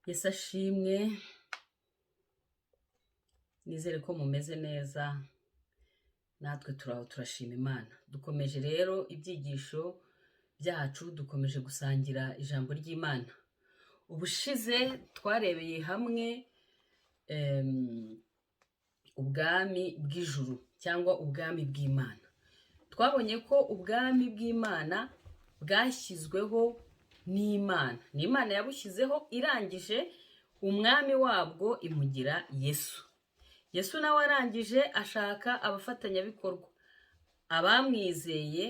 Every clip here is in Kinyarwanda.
Yesu ashimwe, nizere ko mumeze neza, natwe turaho turashima Imana. Dukomeje rero ibyigisho byacu, dukomeje gusangira ijambo ry'Imana. Ubushize twarebeye hamwe ubwami bw'ijuru cyangwa ubwami bw'Imana. Twabonye ko ubwami bw'Imana bwashyizweho n'Imana. Ni Imana yabushyizeho, irangije umwami wabwo imugira Yesu. Yesu nawe arangije ashaka abafatanyabikorwa, abamwizeye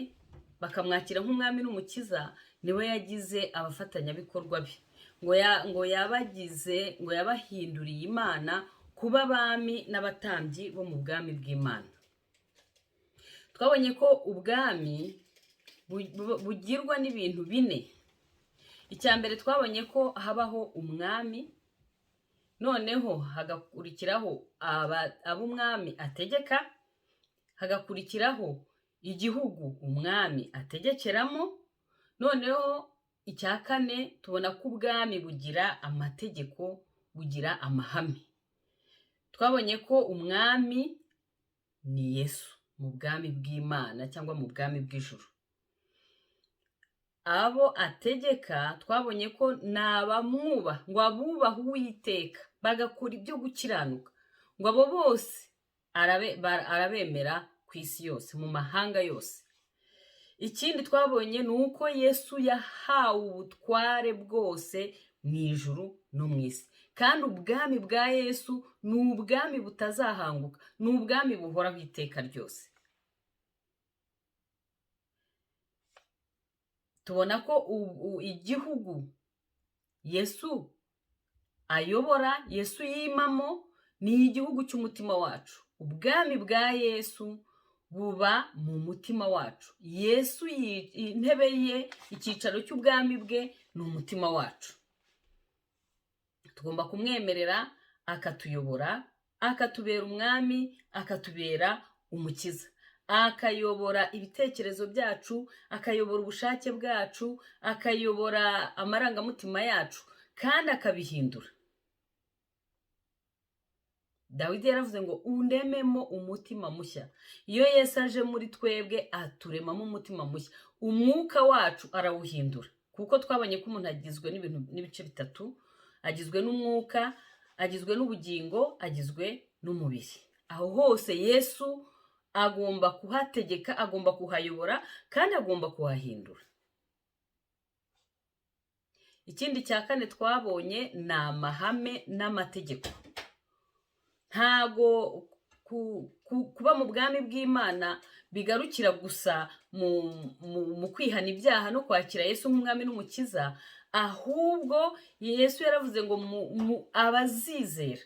bakamwakira nk'umwami n'umukiza, niwe yagize abafatanyabikorwa be. Ngo yabagize, ngo yabahinduriye Imana kuba abami n'abatambyi bo mu bwami bw'Imana. Twabonye ko ubwami bugirwa n'ibintu bine. Icya mbere, twabonye ko habaho umwami, noneho hagakurikiraho ab'umwami ategeka, hagakurikiraho igihugu umwami ategekeramo, noneho icya kane tubona ko ubwami bugira amategeko, bugira amahame. Twabonye ko umwami ni Yesu mu bwami bw'Imana cyangwa mu bwami bw'ijuru. Abo ategeka twabonye ko ni abamwubaha, ngo abubaha Uwiteka bagakora ibyo gukiranuka, ngo abo bose arabemera ku isi yose, mu mahanga yose. Ikindi twabonye ni uko Yesu yahawe ubutware bwose mu ijuru no mu isi, kandi ubwami bwa Yesu ni ubwami butazahanguka, ni ubwami buhoraho iteka ryose. Tubona ko igihugu Yesu ayobora, Yesu yimamo, ni igihugu cy'umutima wacu. Ubwami bwa Yesu buba mu mutima wacu. Yesu intebe ye, icyicaro cy'ubwami bwe ni umutima wacu. Tugomba kumwemerera akatuyobora, akatubera umwami, akatubera umukiza, akayobora ibitekerezo byacu, akayobora ubushake bwacu, akayobora amarangamutima yacu, kandi akabihindura. Dawidi yaravuze ngo undememo umutima mushya. Iyo Yesu aje muri twebwe aturemamo umutima mushya, umwuka wacu arawuhindura, kuko twabonye ko umuntu agizwe n'ibintu n'ibice bitatu: agizwe n'umwuka, agizwe n'ubugingo, agizwe n'umubiri. Aho hose Yesu agomba kuhategeka, agomba kuhayobora, kandi agomba kuhahindura. Ikindi cya kane twabonye ni amahame n'amategeko. Ntago kuba mu bwami bw'Imana bigarukira gusa mu kwihana ibyaha no kwakira Yesu nk'umwami n'umukiza, ahubwo Yesu yaravuze ngo abazizera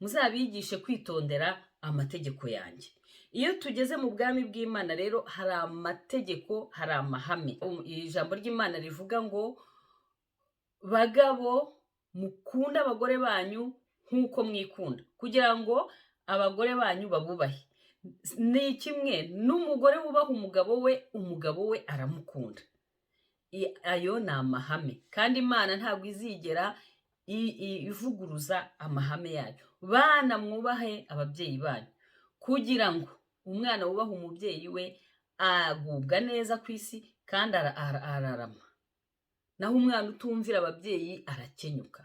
muzabigishe kwitondera amategeko yanjye. Iyo tugeze mu bwami bw'Imana rero hari amategeko, hari amahame. Ijambo ry'Imana rivuga ngo bagabo mukunde abagore banyu nk'uko mwikunda, kugira ngo abagore banyu babubahe. Ni kimwe n'umugore wubaha umugabo we, umugabo we aramukunda. Ayo ni amahame, kandi Imana ntabwo izigera ivuguruza amahame yayo. Bana mwubahe ababyeyi banyu, kugira ngo umwana wubaha umubyeyi we agubwa neza ku isi kandi ararama, naho umwana utumvira ababyeyi arakenyuka.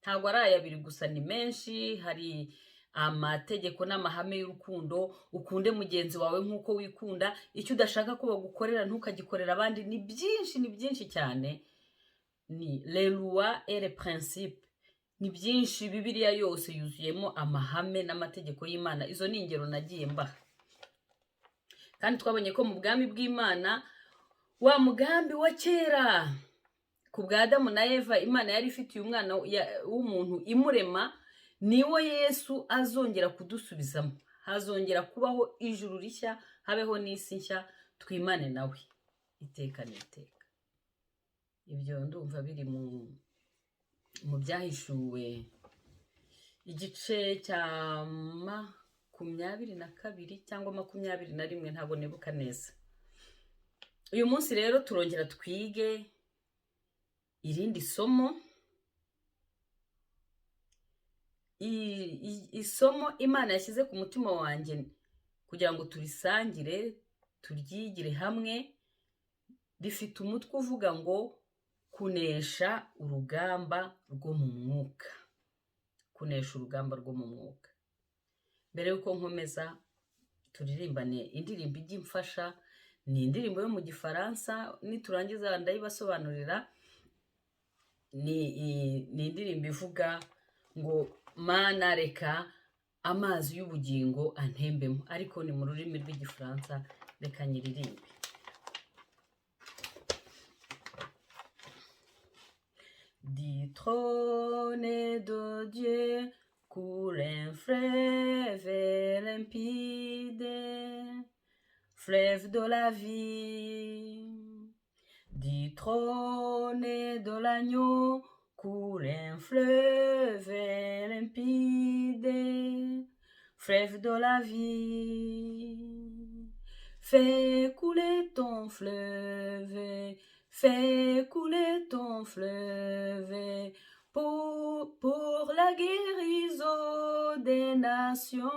Ntabwo ari aya abiri gusa, ni menshi. Hari amategeko n'amahame y'urukundo: ukunde mugenzi wawe nk'uko wikunda, icyo udashaka ko bagukorera ntukagikorera abandi. Ni byinshi, ni byinshi cyane. Ni les lois et les principes, ni byinshi. Bibiliya yose yuzuyemo amahame n'amategeko y'Imana. Izo ni ingero nagiye mbaha. Kandi twabonye ko mu bwami bw'Imana, wa mugambi wa kera ku bwa Adamu na Eva Imana yari ifitiye umwana w'umuntu imurema, niwo Yesu azongera kudusubizamo. Hazongera kubaho ijuru rishya, habeho n'isi nshya, twimane nawe iteka n'iteka. Ibyo ndumva biri mu Byahishuwe igice cya 22 cyangwa 21, ntabwo nibuka neza. Uyu munsi rero turongera twige irindi somo, isomo Imana yashyize ku mutima wanjye kugira ngo turisangire, turyigire hamwe, rifite umutwe uvuga ngo kunesha urugamba rwo mu mwuka. Kunesha urugamba rwo mu mwuka. Mbere y'uko nkomeza, turirimbane indirimbo ijya imfasha, ni indirimbo yo mu Gifaransa, niturangiza ndayibasobanurira. Ni indirimbo ivuga ngo "Mana, reka amazi y'ubugingo antembemo", ariko ni mu rurimi rw'Igifaransa, reka nyiririmbe. Du trône de Dieu coule un fleuve limpide, fleuve de la vie. Du trône de l'Agneau coule un fleuve limpide, fleuve de la vie. Fais couler ton fleuve, fais couler ton fleuve pour la guérison des nations.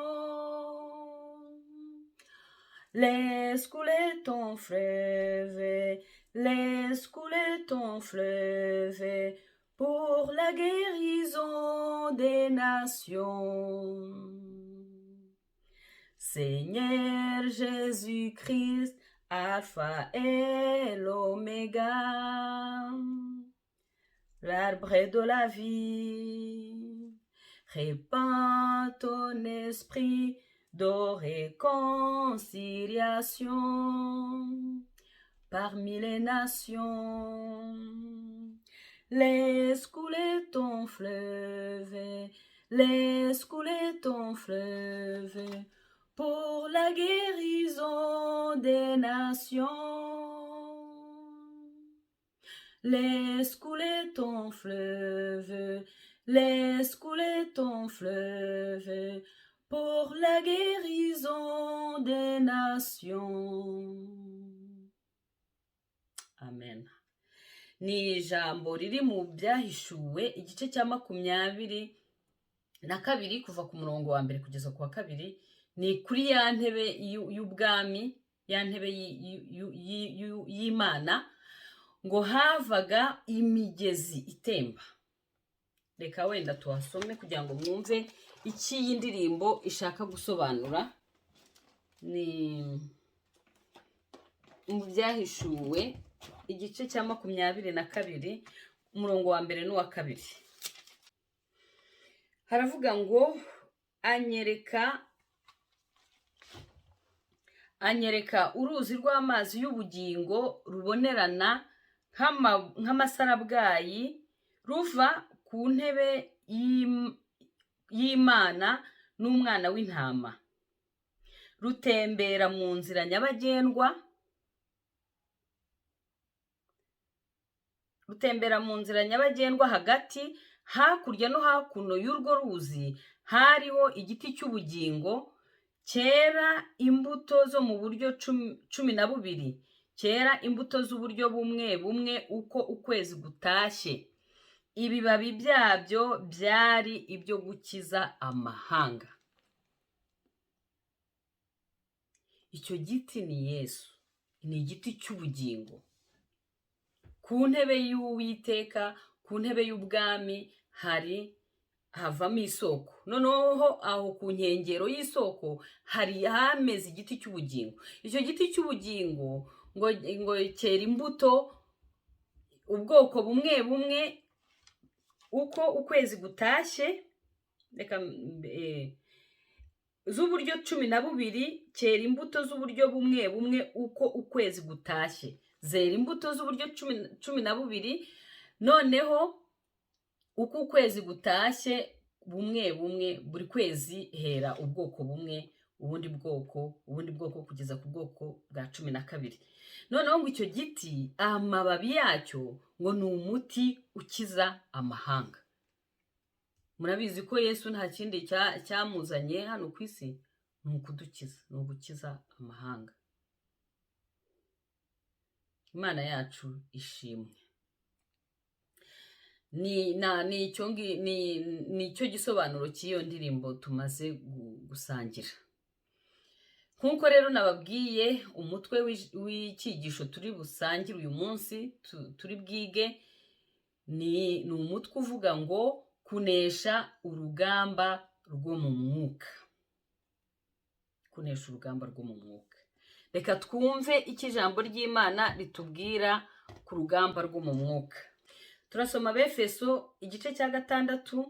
Laisse couler ton fleuve, laisse couler ton fleuve pour la guérison des nations. Seigneur Jésus-Christ, Alpha et l'Oméga, l'arbre de la vie, répands ton esprit de réconciliation parmi les nations. Laisse couler ton fleuve, laisse couler ton fleuve pour la guérison des nations. Laisse couler ton fleuve, laisse couler ton fleuve pour la guérison des nations. Amen. Ni ijambo riri mu Byahishuwe, igice cya 22, kuva ku murongo wa mbere kugeza ku wa kabiri. Ni kuri ya ntebe y'ubwami, ya ntebe y'Imana, ngo havaga imigezi itemba. Reka wenda tuhasome kugira ngo mwumve icyo iyi ndirimbo ishaka gusobanura. Ni mu Byahishuwe, igice cya 22, umurongo wa mbere n'uwa kabiri. Haravuga ngo anyereka uruzi rw'amazi y'ubugingo rubonerana nk'amasarabwayi, ruva ku ntebe y'Imana n'Umwana w'Intama, rutembera mu nzira nyabagendwa, rutembera mu nzira nyabagendwa hagati. Hakurya no hakuno y'urwo ruzi hariho igiti cy'ubugingo cyera imbuto zo mu buryo 12, cyera imbuto z'uburyo bumwe bumwe uko ukwezi gutashye. Ibibabi byabyo byari ibyo gukiza amahanga. Icyo giti ni Yesu, ni igiti cy'ubugingo. Ku ntebe y'Uwiteka, ku ntebe y'ubwami, hari havamo isoko. Noneho aho ku nkengero y'isoko hari hameze igiti cy'ubugingo. Icyo giti cy'ubugingo ngo cyera imbuto ubwoko bumwe bumwe uko ukwezi gutashye, reka z'uburyo 12, cyera imbuto z'uburyo bumwe bumwe uko ukwezi gutashye, zera imbuto z'uburyo 12. Noneho uko ukwezi gutashye, bumwe bumwe, buri kwezi hera ubwoko bumwe, ubundi bwoko, ubundi bwoko, kugeza ku bwoko bwa 12. Noneho ngo icyo giti, amababi yacyo ngo ni umuti ukiza amahanga. Murabizi ko Yesu nta kindi cyamuzanye hano ku isi, ni ukudukiza, ni ugukiza amahanga. Imana yacu ishimwe. Ni na ni icyo ngi- ni ni cyo gisobanuro cy'iyo ndirimbo tumaze gusangira. Nk'uko rero nababwiye, umutwe w'icyigisho turi busangire uyu munsi, turi bwige, ni umutwe uvuga ngo kunesha urugamba rwo mu mwuka. Kunesha urugamba rwo mu mwuka. Reka twumve icyo ijambo ry'Imana ritubwira ku rugamba rwo mu mwuka. Turasoma Abefeso igice cya 6,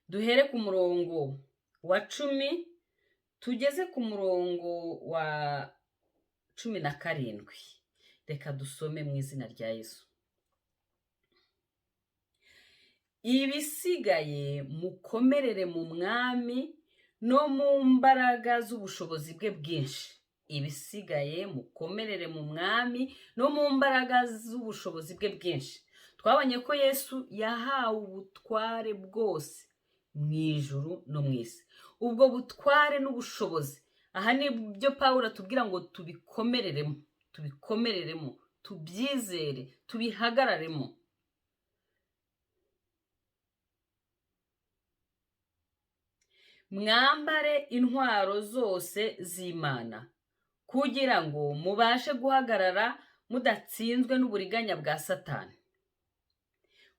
duhere ku murongo wa 10 tugeze ku murongo wa 17. Reka dusome mu izina rya Yesu. Ibisigaye mukomerere mu Mwami no mu mbaraga z'ubushobozi bwe bwinshi. Ibisigaye mukomerere mu Mwami no mu mbaraga z'ubushobozi bwe bwinshi. Twabonye ko Yesu yahawe ubutware bwose mu ijuru no mu isi. Ubwo butware n'ubushobozi, aha ni byo Pawulo atubwira ngo tubikomereremo, tubikomereremo, tubyizere, tubihagararemo. Mwambare intwaro zose z'Imana kugira ngo mubashe guhagarara mudatsinzwe n'uburiganya bwa Satani,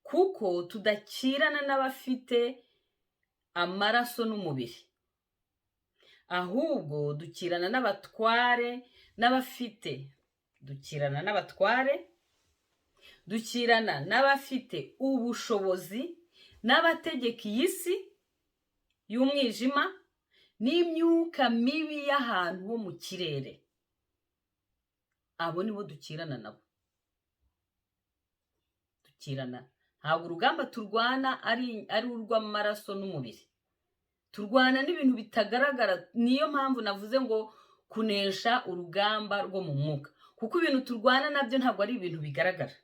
kuko tudakirana n'abafite amaraso n'umubiri, ahubwo dukirana n'abatware n'abafite, dukirana n'abatware, dukirana n'abafite ubushobozi n'abategeka iyi si y'umwijima n'imyuka mibi y'ahantu ho mu kirere. Abo nibo dukirana nabo. Dukirana. Ntabwo urugamba turwana ari urw'amaraso n'umubiri. Turwana n'ibintu bitagaragara. Niyo mpamvu navuze ngo kunesha urugamba rwo mu mwuka, kuko ibintu turwana nabyo ntabwo ari ibintu bigaragara.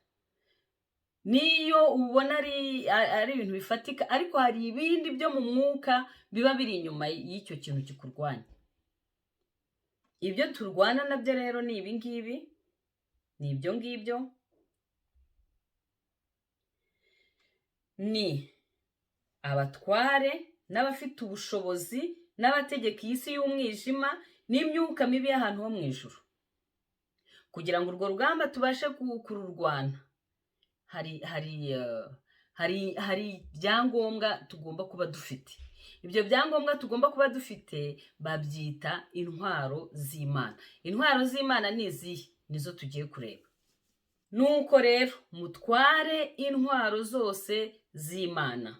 Niyo ubona ari ibintu bifatika, ariko hari ibindi byo mu mwuka biba biri inyuma y'icyo kintu kikurwanya. Ibyo turwana nabyo rero ni ibi ngibi, ni ibyo ngibyo, ni abatware n'abafite ubushobozi n'abategeka iyi si y'umwijima n'imyuka mibi y'ahantu ho mu ijuru. Kugira ngo urwo rugamba tubashe kururwana, hari ibyangombwa tugomba kuba dufite. Ibyo byangombwa tugomba kuba dufite babyita intwaro z'Imana. Intwaro z'Imana ni izihe? Nizo tugiye kureba. Nuko rero mutware intwaro zose z'Imana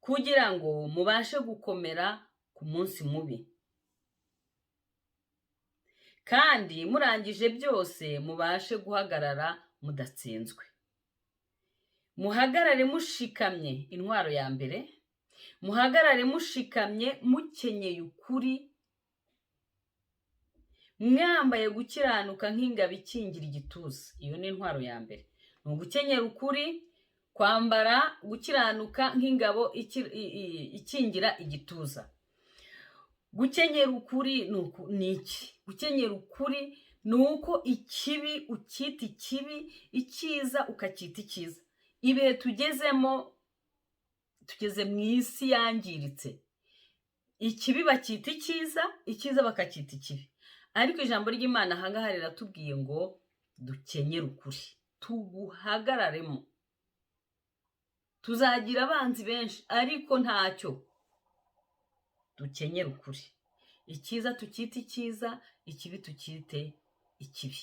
kugira ngo mubashe gukomera ku munsi mubi, kandi murangije byose mubashe guhagarara mudatsinzwe. Muhagarare mushikamye, intwaro ya mbere, muhagarare mushikamye mukenyeye ukuri, mwambaye gukiranuka nk'ingabo ikingira igituza. Iyo ni intwaro ya mbere, ni ugukenyera ukuri, kwambara gukiranuka nk'ingabo ikingira igituza. Gukenyera ukuri ni iki? Gukenyera ukuri ni uko ikibi ukita ikibi, icyiza ukacyita icyiza. Ibihe tugezemo, tugeze mu isi yangiritse, ikibi bacyita icyiza, icyiza bakacyita ikibi. Ariko ijambo ry'Imana aha ngaha riratubwiye ngo dukenyere ukuri, tuguhagararemo. Tuzagira abanzi benshi, ariko ntacyo. Dukenyere ukuri, icyiza tucyite icyiza, ikibi tucyite ikibi,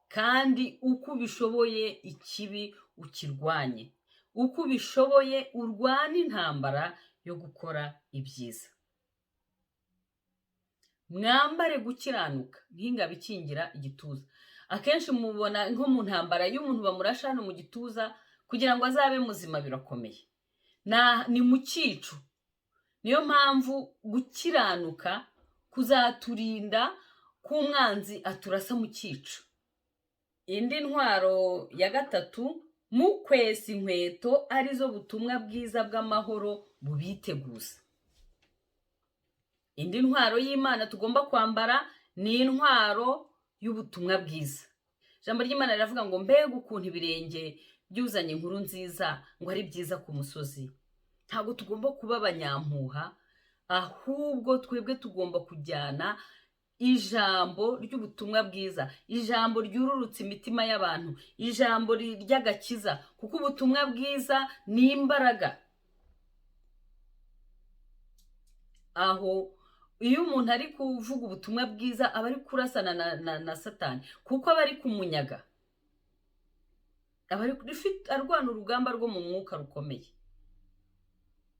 kandi uko ubishoboye ikibi ukirwanye, uko ubishoboye urwane intambara yo gukora ibyiza. Mwambare gukiranuka nk'ingabo ikingira igituza. Akenshi mubona nko mu ntambara iyo umuntu bamurasha hano mu gituza kugira ngo azabe muzima birakomeye, ni mu cyico. Niyo mpamvu gukiranuka kuzaturinda ko umwanzi aturasa mu cyico. Indi ntwaro ya gatatu, mukwesa inkweto arizo butumwa bwiza bw'amahoro bubiteguza. Indi ntwaro y'Imana tugomba kwambara Ni intwaro y'ubutumwa bwiza. Ijambo ry'Imana riravuga ngo mbega ukuntu ibirenge byuzanye inkuru nziza ngo ari byiza ku musozi. Ntabwo tugomba kuba abanyampuha, ahubwo twebwe tugomba kujyana ijambo ry'ubutumwa bwiza, ijambo ryururutsa imitima y'abantu, ijambo ry'agakiza, kuko ubutumwa bwiza ni imbaraga. Aho iyo umuntu ari kuvuga ubutumwa bwiza aba ari kurasana na Satani, kuko aba ari kumunyaga, aba arwana urugamba rwo mu mwuka rukomeye.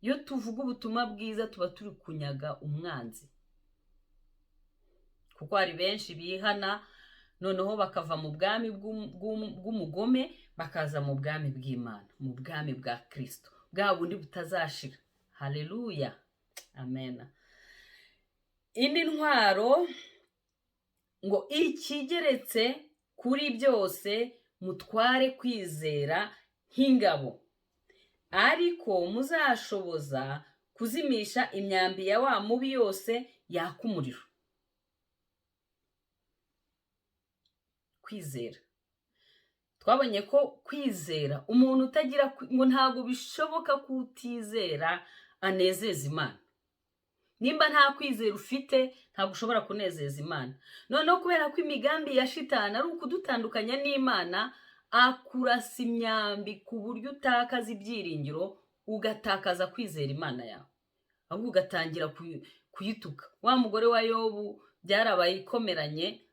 Iyo tuvuga ubutumwa bwiza tuba turi kunyaga umwanzi, kuko hari benshi bihana noneho bakava mu bwami bw'umugome bakaza mu bwami bw'Imana, mu bwami bwa Kristo, bwa bundi butazashira. Haleluya, amen. Indi ntwaro ngo ikigeretse kuri byose mutware kwizera nk'ingabo, ariko muzashoboza kuzimisha imyambi ya wa mubi yose yaka umuriro. Kwizera, twabonye ko kwizera umuntu utagira ngo ntabwo bishoboka ko utizera anezeza Imana. Nimba nta kwizera ufite ntabwo ushobora kunezeza Imana. Noneho kubera ko imigambi ya Shitani ari ukudutandukanya n'Imana, akurasa imyambi ku buryo utakaza ibyiringiro, ugatakaza kwizera Imana yawe, ahubwo ugatangira kuyituka. Wa mugore wa Yobu byarabaye ikomeranye,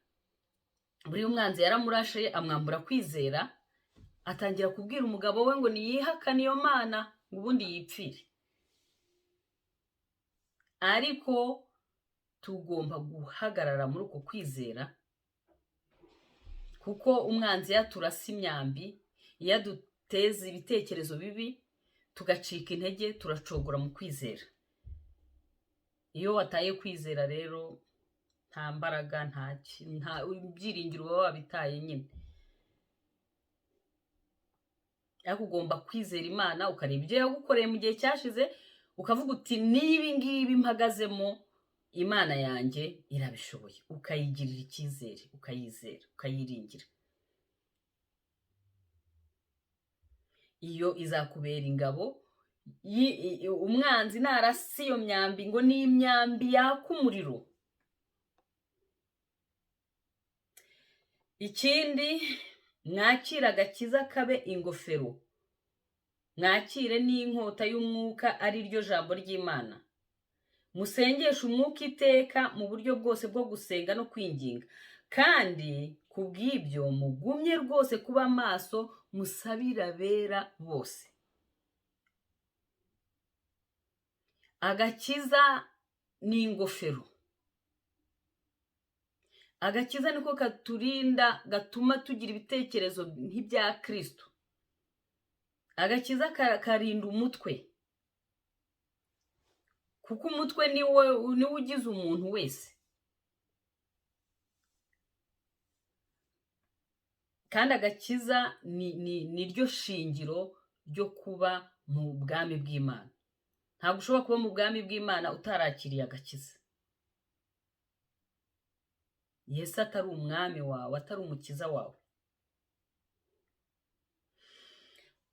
buri umwanzi yaramurashe amwambura kwizera, atangira kubwira umugabo we ngo niyihakane iyo Mana ngo ubundi yipfire. Ariko tugomba guhagarara muri uko kwizera, kuko umwanzi yaturasa imyambi, iyo aduteza ibitekerezo bibi tugacika intege, turacogora mu kwizera. Iyo wataye kwizera rero nta mbaraga, nta ibyiringiro uba wabitaye nyine. Ariko ugomba kwizera Imana, ukareba ibyo yagukoreye mu gihe cyashize, ukavuga uti n'ibi ngibi mpagazemo Imana yanjye irabishoboye, ukayigirira icyizere, ukayizera, ukayiringira. Iyo izakubera ingabo. Umwanzi narasa iyo myambi ngo ni imyambi yaka umuriro. Ikindi, mwakire agakiza kabe ingofero, mwakire n'inkota y'umwuka ari ryo jambo ry'Imana. Musengeshe umwuka iteka mu buryo bwose bwo gusenga no kwinginga, kandi kubw'ibyo mugumye rwose kuba maso, musabire abera bose. Agakiza ni ingofero. Agakiza niko katurinda, gatuma tugira ibitekerezo nk'ibya Kristo. Agakiza karinda umutwe, kuko umutwe niwe ugize umuntu wese. Kandi agakiza ni ryo shingiro ryo kuba mu bwami bw'Imana. Ntabwo ushobora kuba mu bwami bw'Imana utarakiriye agakiza. Yesu atari umwami wawe, atari umukiza wawe.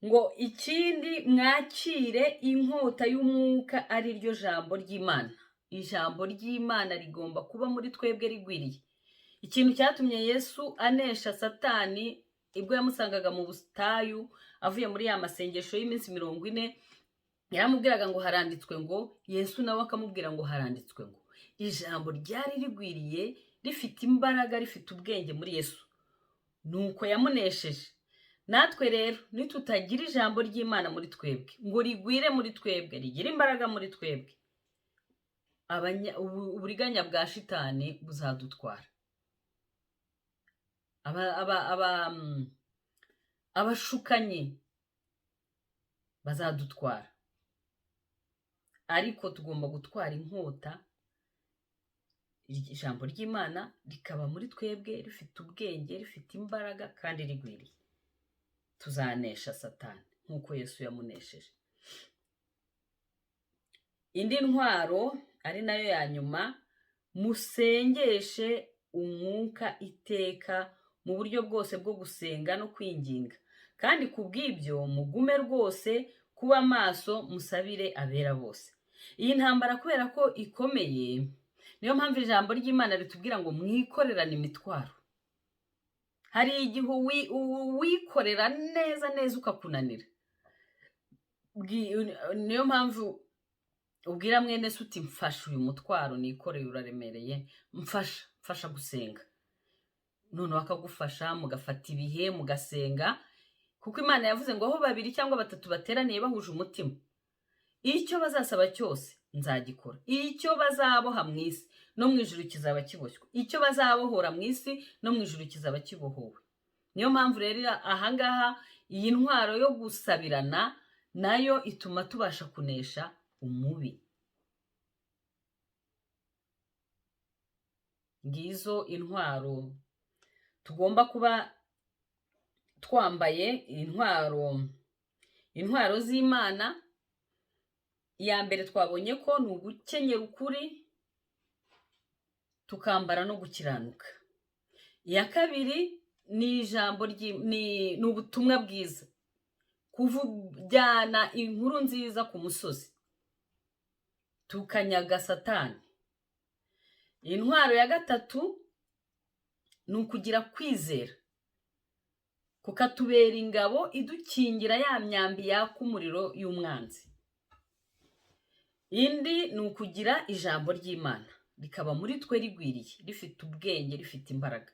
Ngo ikindi, mwakire inkota y'umwuka ari ryo jambo ry'Imana. Ijambo ry'Imana rigomba kuba muri twebwe rigwiriye. Ikintu cyatumye Yesu anesha Satani ibwo yamusangaga mu butayu avuye muri ya masengesho y'iminsi 40, yaramubwiraga ngo haranditswe ngo, Yesu nawe akamubwira ngo haranditswe ngo. Ijambo ryari rigwiriye, rifite imbaraga, rifite ubwenge muri Yesu. Nuko yamunesheje. Natwe rero nitutagira ijambo ry'Imana muri twebwe ngo rigwire muri twebwe, rigire imbaraga muri twebwe, uburiganya bwa Shitani buzadutwara. Abashukanyi bazadutwara. Ariko tugomba gutwara inkota, ijambo ry'Imana rikaba muri twebwe rifite ubwenge, rifite imbaraga kandi rigwiriye. Tuzanesha Satani nk'uko Yesu yamunesheje. Indi ntwaro ari nayo ya nyuma, musengeshe umwuka iteka mu buryo bwose bwo gusenga no kwinginga, kandi ku bw'ibyo mugume rwose kuba maso, musabire abera bose. Iyi ntambara kubera ko ikomeye, niyo mpamvu ijambo ry'Imana ritubwira ngo mwikorerane imitwaro. Hari igihe uwikorera neza neza ukakunanira. Niyo mpamvu ubwira mwene se uti mfasha uyu mutwaro nikoreye uraremereye, mfasha, mfasha gusenga. Noneho akagufasha, mugafata ibihe mugasenga, kuko Imana yavuze ngo aho babiri cyangwa batatu bateraniye bahuje umutima, icyo bazasaba cyose nzagikora. Icyo bazaboha mu isi no mu ijuru kizaba kiboshywe, icyo bazabohora mu isi no mu ijuru kizaba kibohowe. Niyo mpamvu rero ahangaha iyi ntwaro yo gusabirana nayo ituma tubasha kunesha umubi. Ngizo intwaro tugomba kuba twambaye, intwaro z'Imana. Iya mbere twabonye ko ni ugukenyera ukuri, tukambara no gukiranuka. Iya kabiri ni ijambo ni ubutumwa bwiza, kuvujyana inkuru nziza ku musozi, tukanyaga Satani. Intwaro ya gatatu ni ukugira kwizera, kukatubera ingabo idukingira ya myambi yaka umuriro y'umwanzi. Indi ni ukugira ijambo ry'Imana rikaba muri twe rigwiriye, rifite ubwenge, rifite imbaraga.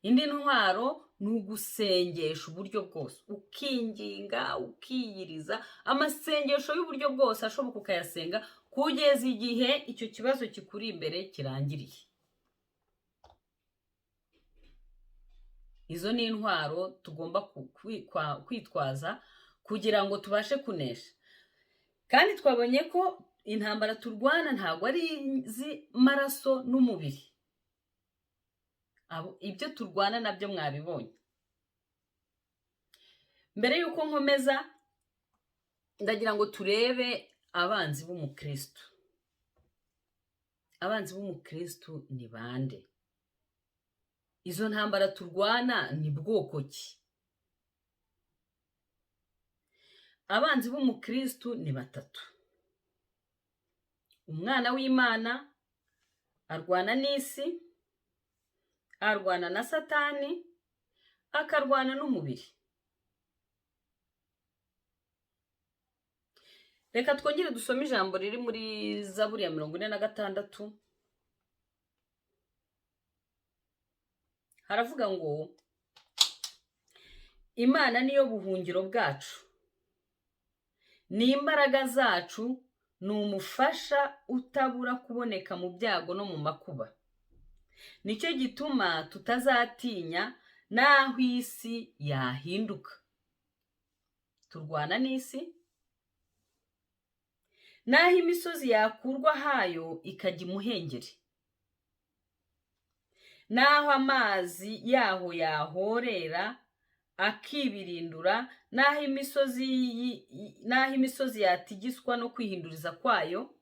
Indi ntwaro ni ugusengesha uburyo bwose, ukinginga, ukiyiriza, amasengesho y'uburyo bwose ashoboka ukayasenga kugeza igihe icyo kibazo kikuri imbere kirangiriye. Izo ni intwaro tugomba kwitwaza kugira ngo tubashe kunesha. Kandi twabonye ko intambara turwana ntabwo ari iz'amaraso n'umubiri. Ibyo turwana nabyo mwabibonye. Mbere y'uko nkomeza, ndagira ngo turebe abanzi b'umukristu. Abanzi b'umukristu ni bande? Izo ntambara turwana ni bwoko ki? Abanzi b'umukristu ni batatu. Umwana w'Imana arwana n'isi, arwana na Satani, akarwana n'umubiri. Reka twongere dusome ijambo riri muri Zaburi ya 46. Haravuga ngo Imana niyo buhungiro bwacu, ni imbaraga zacu, ni umufasha utabura kuboneka mu byago no mu makuba. Nicyo gituma tutazatinya n'aho isi yahinduka. Turwana n'isi, n'aho imisozi yakurwa hayo ikajya imuhengeri, n'aho amazi yaho yahorera akibirindura, n'aho imisozi yatigiswa no kwihinduriza kwayo.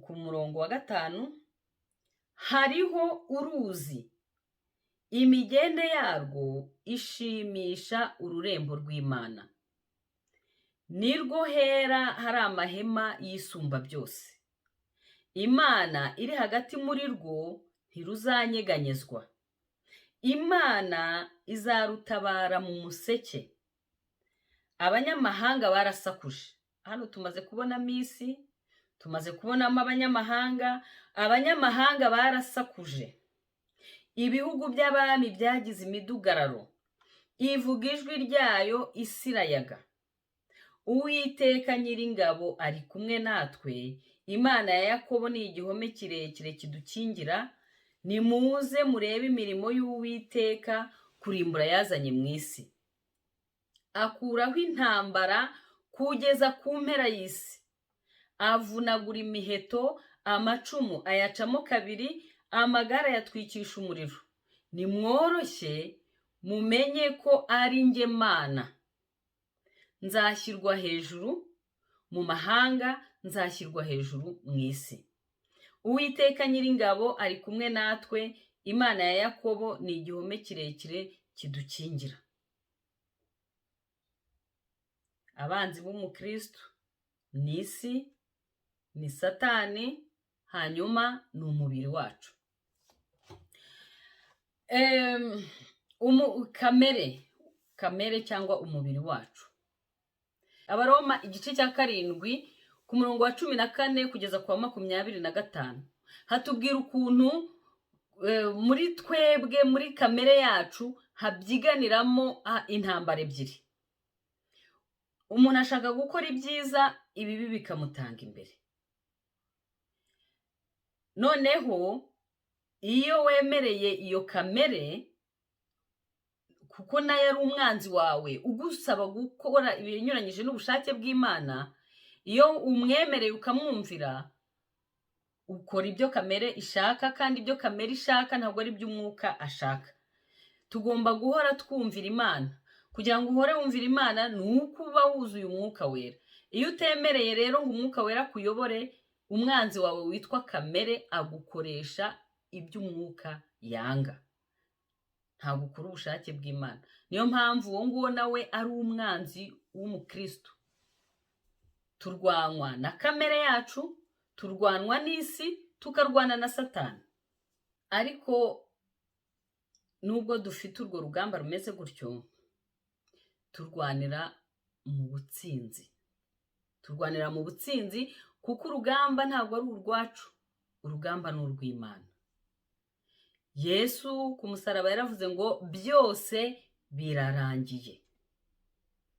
Ku murongo wa 5, hariho uruzi, imigende yarwo ishimisha ururembo rw'Imana, nirwo hera hari amahema y'isumba byose. Imana iri hagati muri rwo ntiruzanyeganyezwa, Imana izarutabara mu museke. Abanyamahanga barasakuje. Hano tumaze kubonamo isi, tumaze kubonamo abanyamahanga. Abanyamahanga barasakuje, ibihugu by'abami byagize imidugararo, ivuga ijwi ryayo isi irayaga. Uwiteka Nyiringabo ari kumwe natwe, Imana ya Yakobo ni igihome kirekire kidukingira. Nimuze murebe imirimo y'Uwiteka, kurimbura yazanye mu isi. Akuraho intambara kugeza ku mpera y'isi, avunagura imiheto, amacumu ayacamo kabiri, amagare ayatwikisha umuriro. Nimworoshye mumenye ko ari njye Mana, nzashyirwa hejuru mu mahanga, nzashyirwa hejuru mu isi. Uwiteka Nyiringabo ari kumwe natwe, Imana ya Yakobo ni igihome kirekire kidukingira. Abanzi b'umukristo ni isi, ni Satani, hanyuma ni umubiri wacu. Kamere cyangwa umubiri wacu. Abaroma igice cya 7 ku murongo wa 14 kugeza ku wa 25 hatubwira ukuntu muri twebwe, muri kamere yacu, habyiganiramo intambara ebyiri. Umuntu ashaka gukora ibyiza, ibibi bikamutanga imbere. Noneho iyo wemereye iyo kamere, kuko nayo ari umwanzi wawe ugusaba gukora ibinyuranyije n'ubushake bw'Imana, iyo umwemereye ukamwumvira, ukora ibyo kamere ishaka, kandi ibyo kamere ishaka ntabwo ari ibyo umwuka ashaka. Tugomba guhora twumvira Imana. Kugira ngo uhore wumvira Imana ni uko uba wuzuye Umwuka Wera. Iyo utemereye rero ngo Umwuka Wera akuyobore, umwanzi wawe witwa kamere agukoresha ibyo umwuka yanga, ntabwo ukora ubushake bw'Imana. Niyo mpamvu uwo nguwo nawe ari umwanzi w'umukristo. Turwanwa na kamere yacu, turwanwa n'isi, tukarwana na Satani. Ariko nubwo dufite urwo rugamba rumeze gutyo, turwanira mu butsinzi. Turwanira mu butsinzi kuko urugamba ntabwo ari urwacu, urugamba ni urw'Imana. Yesu ku musaraba yaravuze ngo byose birarangiye,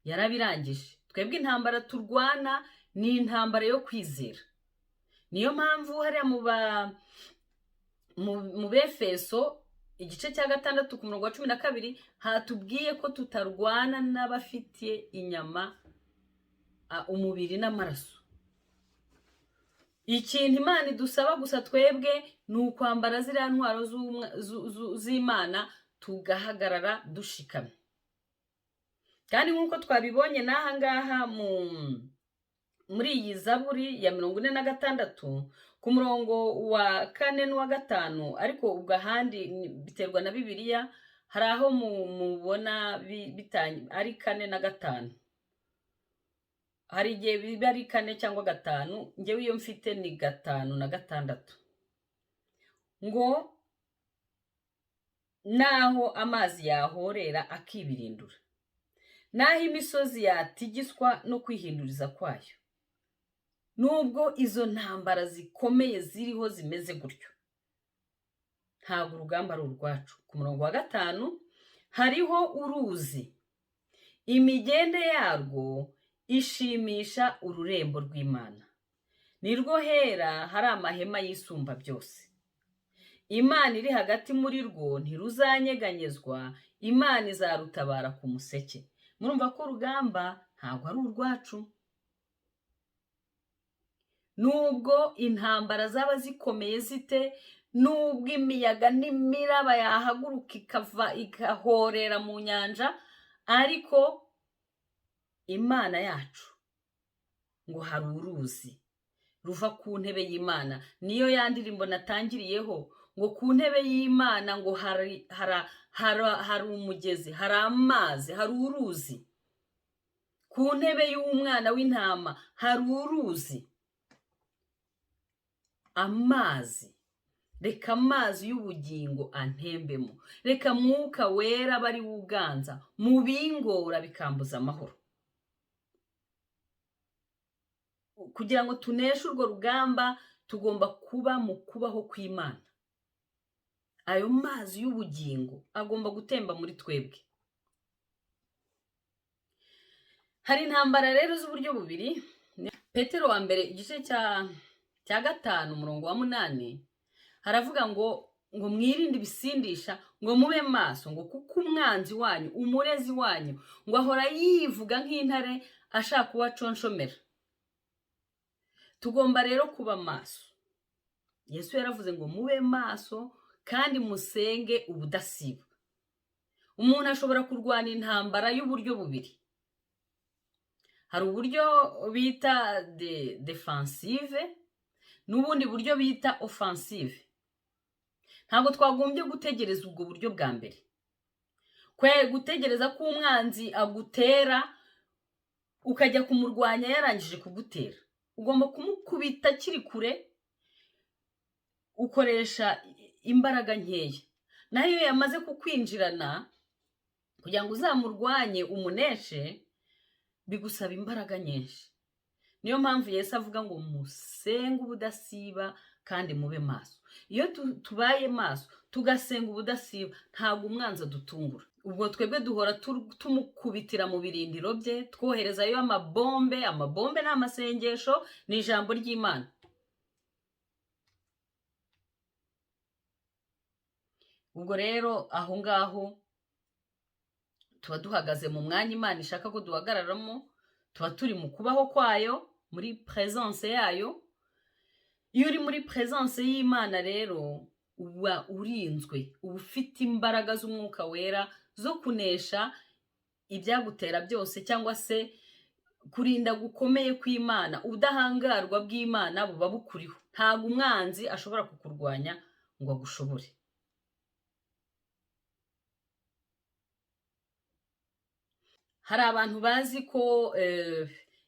yarabirangije. Twebwe intambara turwana ni intambara yo kwizera. Niyo mpamvu hariya mu Befeso igice cya 6 ku murongo wa 12 hatubwiye ko tutarwana n'abafite inyama, umubiri n'amaraso. Ikintu Imana idusaba gusa twebwe ni ukwambara ziriya ntwaro z'Imana, tugahagarara dushikamye. Kandi nk'uko twabibonye n'aha ngaha muri iyi Zaburi ya 46 ku murongo wa 4 n'uwa 5, ariko ubwo ahandi biterwa na Bibiliya, hari aho mubona ari 4 na 5, hari igihe biba ari 4 cyangwa 5. Ngewe iyo mfite ni 5 na 6, ngo naho amazi yahorera akibirindura, naho imisozi yatigiswa no kwihinduriza kwayo. Nubwo izo ntambara zikomeye ziriho zimeze gutyo, ntabwo urugamba ari urwacu. Ku murongo wa 5 hariho uruzi, imigende yarwo ishimisha ururembo rw'Imana, nirwo hera hari amahema y'Isumba byose. Imana iri hagati muri rwo, ntiruzanyeganyezwa, Imana izarutabara ku museke. Murumva ko urugamba ntabwo ari urwacu. Nubwo intambara zaba zikomeye zite, nubwo imiyaga n'imiraba yahaguruka ikava igahorera mu nyanja, ariko Imana yacu ngo hari uruzi ruva ku ntebe y'Imana. Niyo ya ndirimbo natangiriyeho, ngo ku ntebe y'Imana ngo hari umugezi, hari amazi, hari uruzi. Ku ntebe y'Umwana w'Intama hari uruzi, amazi. Reka amazi y'ubugingo antembemo, reka Mwuka Wera aba ari wuganza mu bingora bikambuza amahoro. Kugira ngo tuneshe urwo rugamba, tugomba kuba mu kubaho kw'Imana. Ayo mazi y'ubugingo agomba gutemba muri twebwe. Hari intambara rero z'uburyo bubiri. Petero wa mbere igice cya 5 umurongo wa 8 haravuga ngo mwirinde ibisindisha, ngo mube maso, ngo kuko umwanzi wanyu, umurezi wanyu, ngo ahora yivuga nk'intare ashaka uwaconshomera. Tugomba rero kuba maso. Yesu yaravuze ngo mube maso kandi musenge ubudasiba. Umuntu ashobora kurwana intambara y'uburyo bubiri. Hari uburyo bita defensive, N'ubundi buryo bita offensive. Ntabwo twagombye gutegereza ubwo buryo bwa mbere, kwe gutegereza ko umwanzi agutera ukajya kumurwanya yarangije kugutera. Ugomba kumukubita akiri kure, ukoresha imbaraga nkeya. Naho iyo yamaze kukwinjirana, kugira ngo uzamurwanye umuneshe, bigusaba imbaraga nyinshi. Niyo mpamvu Yesu avuga ngo musenge ubudasiba kandi mube maso. Iyo tubaye maso tugasenga ubudasiba, ntabwo umwanzi adutungura. Ubwo twebwe duhora tumukubitira mu birindiro bye, twoherezayo amabombe. Amabombe ni amasengesho, ni ijambo ry'Imana. Ubwo rero aho ngaho tuba duhagaze mu mwanya Imana ishaka ko duhagararamo, tuba turi mu kubaho kwayo, muri presence yayo. Iyo uri muri presence y'Imana rero, uba urinzwe, uba ufite imbaraga z'umwuka wera zo kunesha ibyagutera byose, cyangwa se kurinda gukomeye kw'Imana. Ubudahangarwa bw'Imana buba bukuriho, ntabwo umwanzi ashobora kukurwanya ngo agushobore. Hari abantu bazi ko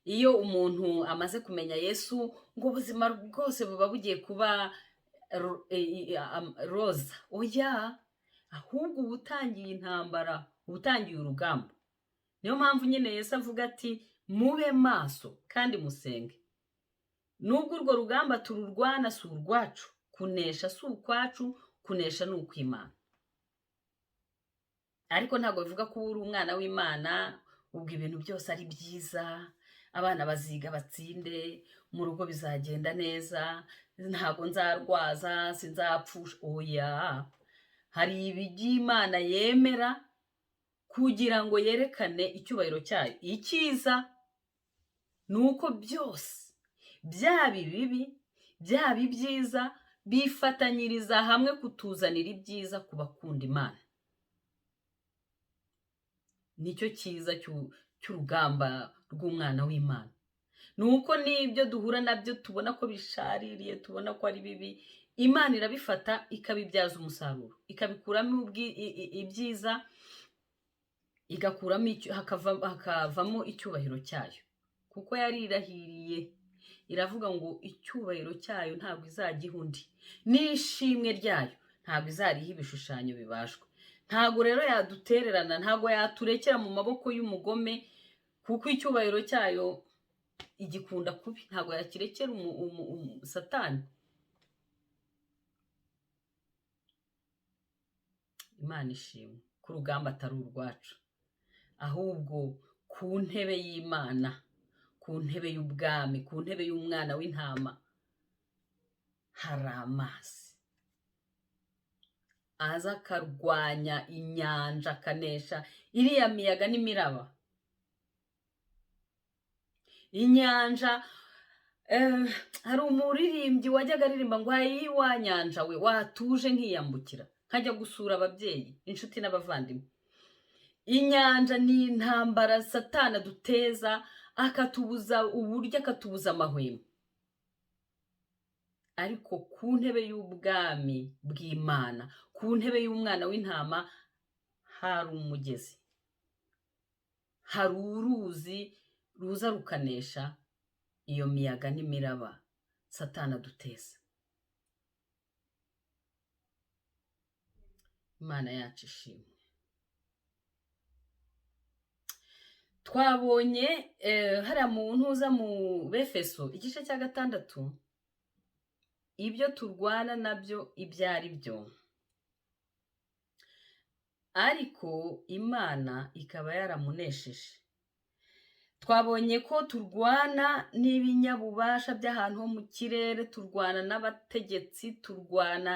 iyo umuntu amaze kumenya Yesu ngo ubuzima bwose buba bugiye kuba roza. Oya, ahubwo uba utangiye intambara, uba utangiye urugamba. Niyo mpamvu nyine Yesu avuga ati mube maso kandi musenge. Nubwo urwo rugamba tururwana si urwacu, kunesha si ukwacu, kunesha ni ukw'Imana. Ariko ntabwo bivuga ko uri umwana w'Imana ubwo ibintu byose ari byiza, abana baziga batsinde, mu rugo bizagenda neza, ntabwo nzarwaza, sinzapfusha. Oya, hari iby'Imana yemera kugira ngo yerekane icyubahiro cyayo. Icyiza ni uko byose, byaba ibibi, byaba ibyiza, bifatanyiriza hamwe kutuzanira ibyiza ku bakunda Imana. Nicyo cyiza cy'urugamba rw'umwana w'Imana. Ni uko n'ibyo duhura nabyo tubona ko bishaririye, tubona ko ari bibi, Imana irabifata ikabibyaza umusaruro, ikabikuramo ibyiza, igakuramo hakavamo icyubahiro cyayo. Kuko yarirahiriye, iravuga ngo icyubahiro cyayo ntabwo izagiha undi, n'ishimwe ryayo ntabwo izariha ibishushanyo bibajwe. Ntabwo rero yadutererana, ntabwo yaturekera mu maboko y'umugome, kuko icyubahiro cyayo igikunda kubi, ntabwo yakirekera Satani. Imana ishimwe ko urugamba atari urwacu, ahubwo ku ntebe y'Imana, ku ntebe y'ubwami, ku ntebe y'umwana w'intama hari amazi aza akarwanya inyanja, akanesha iriya miyaga n'imiraba. Inyanja, hari umuririmbyi wajyaga aririmba ngo ayi wa nyanja we watuje nkiyambukira, nkajya gusura ababyeyi, inshuti n'abavandimwe. Inyanja ni intambara Satani aduteza, akatubuza uburyo, akatubuza amahwemo. Ariko ku ntebe y'ubwami bw'Imana, ku ntebe y'umwana w'intama, hari umugezi, hari uruzi ruza rukanesha iyo miyaga n'imiraba Satani aduteza. Imana yacu ishimwe. Twabonye hariya mu ntuza mu Befeso igice cya 6, ibyo turwana nabyo ibyo ari byo, ariko Imana ikaba yaramunesheje. Twabonye ko turwana n'ibinyabubasha by'ahantu ho mu kirere, turwana n'abategetsi, turwana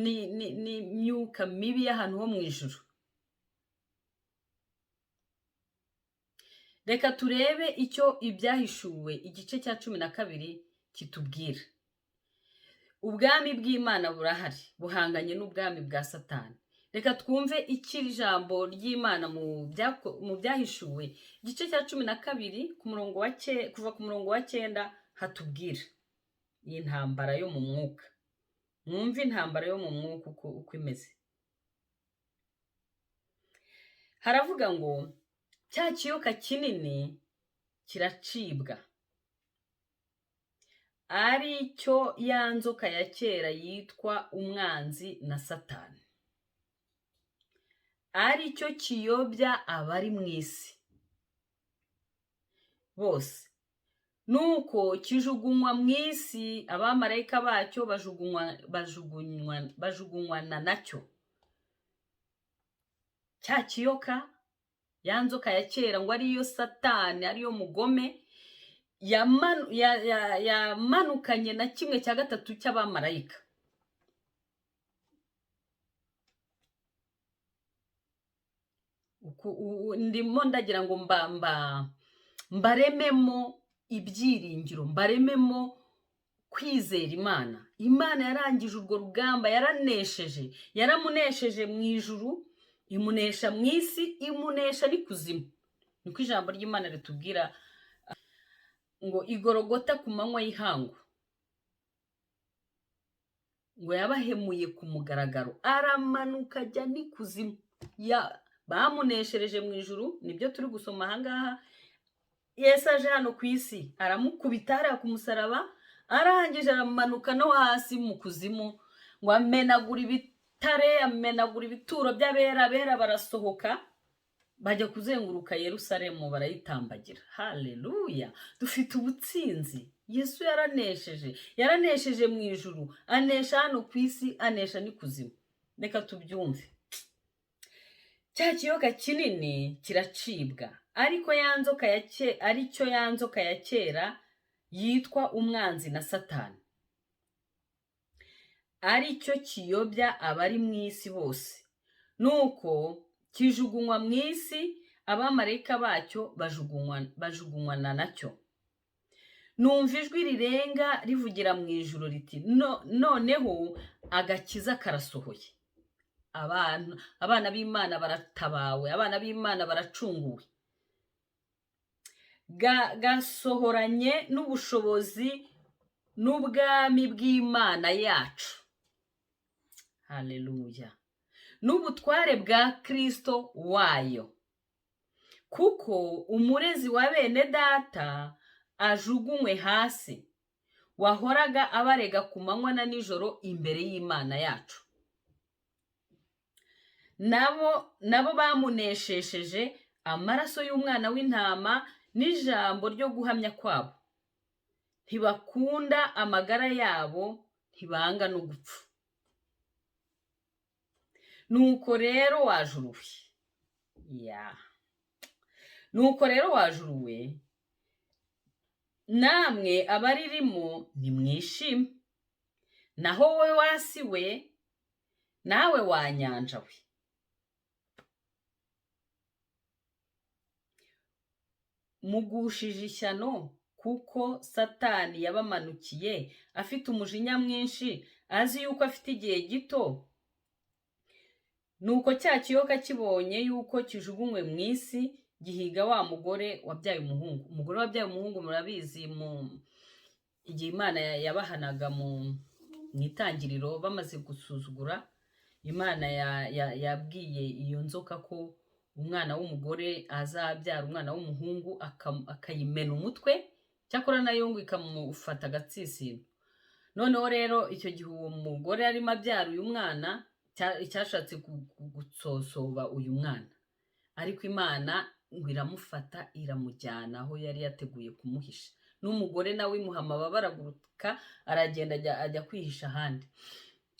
n'imyuka mibi y'ahantu ho mu ijuru. Reka turebe icyo ibyahishuwe igice cya 12 kitubwira. Ubwami bw'Imana burahari, buhanganye n'ubwami bwa Satani. Reka twumve icyo ijambo ry'Imana mu byahishuwe igice cya 12 ku murongo wa kuva ku murongo wa 9 hatubwira. Iyi ntambara yo mu mwuka, mwumve intambara yo mu mwuka uko imeze. Haravuga ngo cya kiyoka kinini kiracibwa, ari cyo ya nzoka ya kera yitwa umwanzi na Satani, ari cyo kiyobya abari mu isi bose. Nuko kijugunywa mu isi, abamarayika bacyo bajugunywana nacyo. Cya kiyoka, ya nzoka ya kera, ngo ariyo Satani, ariyo mugome, yamanukanye na 1/3 cy'abamarayika. Ndimo ndagira ngo mbarememo ibyiringiro, mbarememo kwizera Imana. Imana yarangije urwo rugamba, yaranesheje, yaramunesheje mu ijuru, imunesha mu isi, imunesha n'ikuzimu. Niko ijambo ry'Imana ritubwira ngo igorogota ku manywa y'ihangu, ngo yabahemuye ku mugaragaro, aramanuka ajya n'ikuzimu. Bamuneshereje mu ijuru, nibyo turi gusoma ahangaha. Yesu aje hano ku isi aramukubita hariya ku musaraba, arangije aramanuka no hasi mu kuzimu, ngo amenagura ibitare, amenagura ibituro by'abera, abera barasohoka bajya kuzenguruka Yerusalemu barayitambagira. Haleluya! Dufite ubutsinzi. Yesu yaranesheje, yaranesheje mu ijuru, anesha hano ku isi, anesha n'ikuzimu. Reka tubyumve. Cya kiyoka kinini kiracibwa, ariko ya nzoka ya aricyo ya nzoka ya kera yitwa umwanzi na Satani, aricyo kiyobya abari mu isi bose. Nuko kijugunywa mu isi, abamarayika bacyo bajugunywana nacyo. Numva ijwi rirenga rivugira mu ijuru riti, noneho agakiza karasohoye, abana b'Imana baratabawe, abana b'Imana baracunguwe, gasohoranye n'ubushobozi n'ubwami bw'Imana yacu. Haleluya! N'ubutware bwa Kristo wayo, kuko umurezi wa bene data ajugunywe hasi, wahoraga abarega ku manywa na nijoro imbere y'Imana yacu. Nabo bamuneshesheje amaraso y'umwana w'intama n'ijambo ryo guhamya kwabo. Ntibakunda amagara yabo, ntibanga no gupfa. Nuko rero wajuruwe, nuko rero wajuruwe, namwe abaririmo nimwishime, naho wowe wasi we, nawe wanyanja we. Mugushije ishyano, kuko Satani yabamanukiye afite umujinya mwinshi, azi yuko afite igihe gito. Nuko cya kiyoka kibonye yuko kijugunywe mu isi, gihiga wa mugore wabyaye umuhungu. Umugore wabyaye umuhungu murabizi, mu igihe Imana yabahanaga mu itangiriro bamaze gusuzugura, Imana yabwiye iyo nzoka ko umwana w'umugore azabyara umwana w'umuhungu akayimena umutwe, cyakora nayo ngo ikamufata agatsisino. Noneho rero icyo gihe uwo mugore arimo abyara uyu mwana, cyashatse gutsosoba uyu mwana, ariko Imana ngo iramufata iramujyana aho yari yateguye kumuhisha. N'umugore nawe imuha amababa araguruka, aragenda ajya kwihisha ahandi.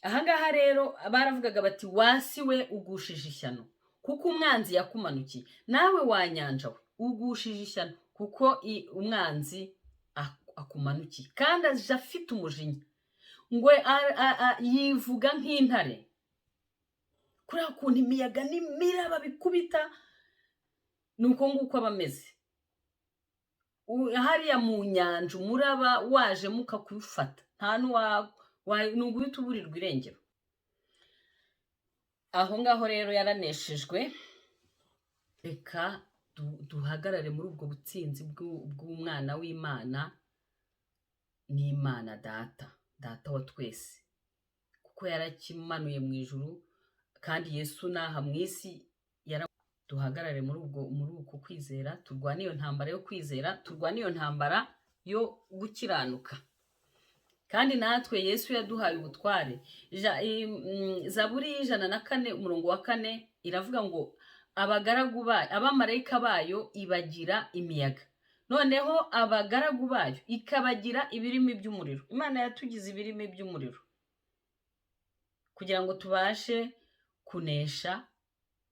Ahangaha rero baravugaga bati, wasi we ugushije ishyano, kuko umwanzi yakumanukiye, nawe wanyanja we ugushije ishyano, kuko umwanzi akumanukiye, kandi aje afite umujinya, ngo yivuga nk'intare. Kuriya kuntu imiyaga n'imiraba bikubita, nuko nguko aba ameze. Hariya mu nyanja umuraba wajemo ukakufata, nta ni uguhita uburirwa irengero. Aho ngaho rero yaraneshejwe. Reka duhagarare muri ubwo butsinzi bw'umwana w'Imana. n'Imana Data, Data wa twese, kuko yarakimanuye mu ijuru, kandi Yesu n'aha mu isi. Duhagarare muri uko kwizera, turwane iyo ntambara yo kwizera, turwane iyo ntambara yo gukiranuka. Kandi natwe Yesu yaduhaye ubutware. Zaburi y'104 umurongo wa 4 iravuga ngo abagaragu bayo, abamarayika bayo ibagira imiyaga, noneho abagaragu bayo ikabagira ibirimi by'umuriro. Imana yatugize ibirimi by'umuriro kugira ngo tubashe kunesha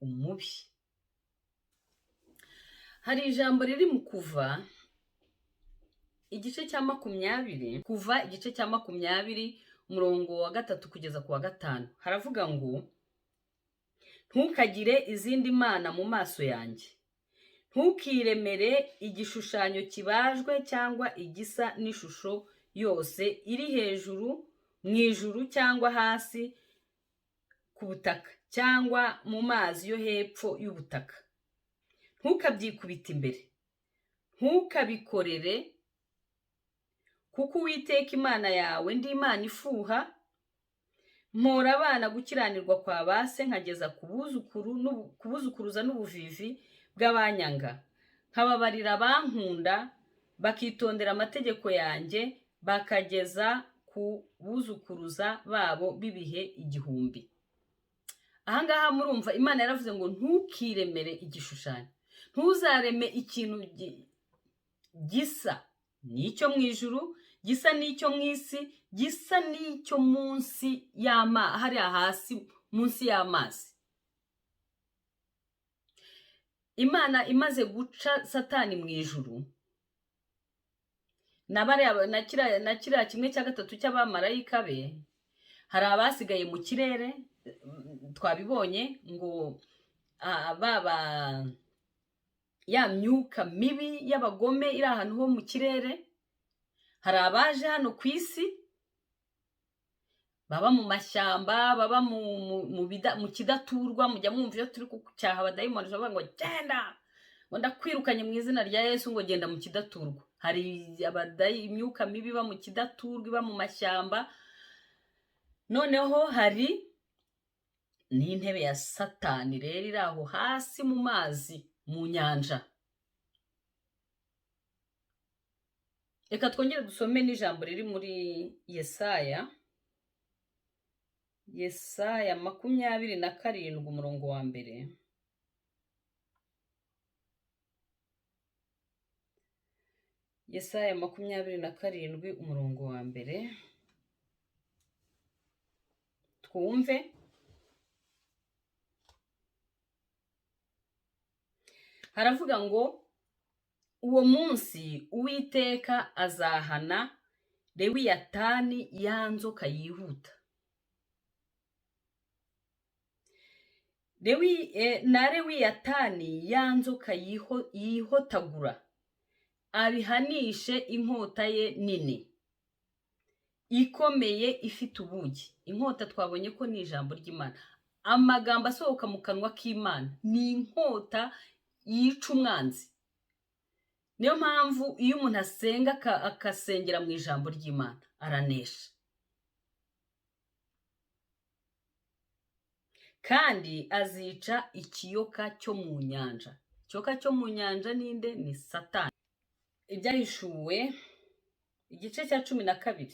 umubi. Hari ijambo riri mu Kuva igice cya 20, Kuva igice cya 20 umurongo wa 3 kugeza ku wa 5, haravuga ngo ntukagire izindi mana mu maso yanjye, ntukiremere igishushanyo kibajwe cyangwa igisa n'ishusho yose iri hejuru mu ijuru cyangwa hasi ku butaka cyangwa mu mazi yo hepfo y'ubutaka. Ntukabyikubite imbere, ntukabikorere, kuko Uwiteka Imana yawe ndi Imana ifuha, mpora abana gukiranirwa kwa ba se nkageza ku buzukuruza n'ubuvivi bw'abanyanga, nkababarira abankunda bakitondera amategeko yanjye bakageza ku buzukuruza babo b'ibihe 1000. Ahangaha murumva Imana yaravuze ngo ntukiremere igishushanyo, ntuzareme ikintu gisa n'icyo mu ijuru, gisa n'icyo mu isi, gisa n'icyo munsi y'amazi, hariya hasi munsi y'amazi. Imana imaze guca Satani mu ijuru na kiriya 1/3 cy'abamarayika be, hari abasigaye mu kirere, twabibonye ngo baba ya myuka mibi y'abagome iri ahantu ho mu kirere. Hari abaje hano ku isi baba mu mashyamba, baba mu kidaturwa. Mujya mwumva iyo turi gucyaha abadayimoni bavuga ngo genda, ngo ndakwirukanye mu izina rya Yesu, ngo genda mu kidaturwa. Hari imyuka mibi iba mu kidaturwa, iba mu mashyamba. Noneho hari n'intebe ya Satani rero iri aho hasi mu mazi, mu nyanja. Reka twongere dusome n'ijambo riri muri Yesaya, Yesaya 27 umurongo wa 1. Yesaya 27 umurongo wa 1, twumve. Haravuga ngo uwo munsi Uwiteka azahana Lewiyatani ya nzoka yihuta, na Lewiyatani ya nzoka yihotagura, abihanishe inkota ye nini ikomeye ifite ubugi. Inkota twabonye ko ni ijambo ry'Imana, amagambo asohoka mu kanwa k'Imana ni inkota yica umwanzi. Niyo mpamvu iyo umuntu asenga akasengera mu ijambo ry'Imana aranesha. Kandi azica ikiyoka cyo mu nyanja. Ikiyoka cyo mu nyanja ninde? Ni Satani. Ibyahishuwe igice cya 12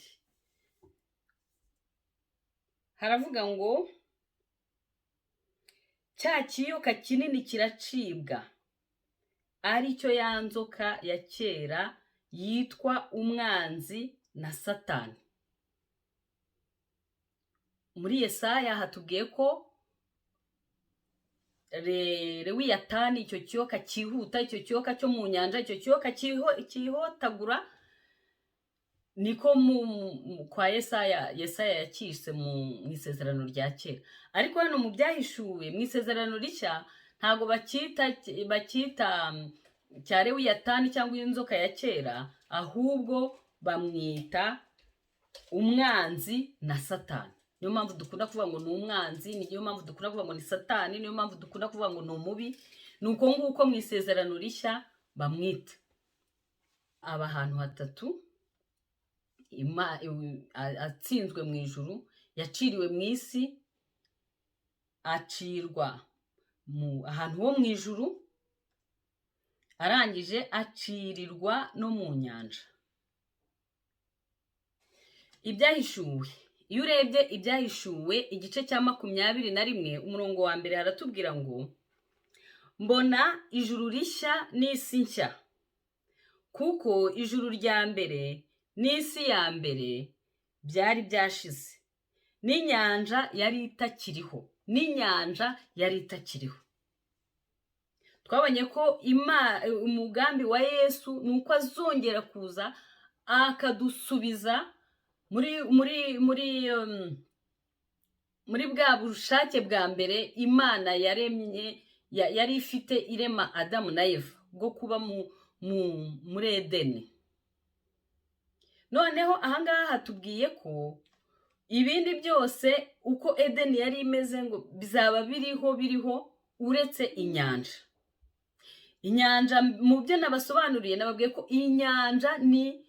haravuga ngo cya kiyoka kinini kiracibwa, aricyo ya nzoka ya kera yitwa umwanzi na Satani. Muri Yesaya hatubwiye ko Lewiyatani, icyo kiyoka cyihuta, icyo kiyoka cyo mu nyanja, icyo kiyoka cyihotagura, niko kwa Yesaya, Yesaya yakise mu isezerano rya kera. Ariko hano mu byahishuwe mu isezerano rishya ntago bacyita cya Lewiyatani cyangwa inzoka ya kera, ahubwo bamwita umwanzi na Satani. Niyo mpamvu dukunda kuvuga ngo ni umwanzi, niyo mpamvu dukunda kuvuga ngo ni Satani, niyo mpamvu dukunda kuvuga ngo ni umubi. Ni uko nguko mu isezerano rishya bamwita. Aba ahantu hatatu: Atsinzwe mu ijuru, yaciriwe mu isi, acirwa mu ahantu ho mu ijuru, arangije acirirwa no mu nyanja. Ibyahishuwe, iyo urebye Ibyahishuwe igice cya 21, umurongo wa 1, haratubwira ngo: "Mbona ijuru rishya n'isi nshya, kuko ijuru rya mbere n'isi ya mbere byari byashize, n'inyanja yari itakiriho." N'inyanja yari itakiriho. Twabonye ko umugambi wa Yesu ni uko azongera kuza akadusubiza muri bwa bushake bwa mbere Imana yaremye, yari ifite irema Adamu na Eva, bwo kuba muri Edeni. Noneho ahangaha hatubwiye ko ibindi byose uko Edeni yari imeze ngo bizaba biriho uretse inyanja. Inyanja, mu byo nabasobanuriye, nababwiye ko inyanja ni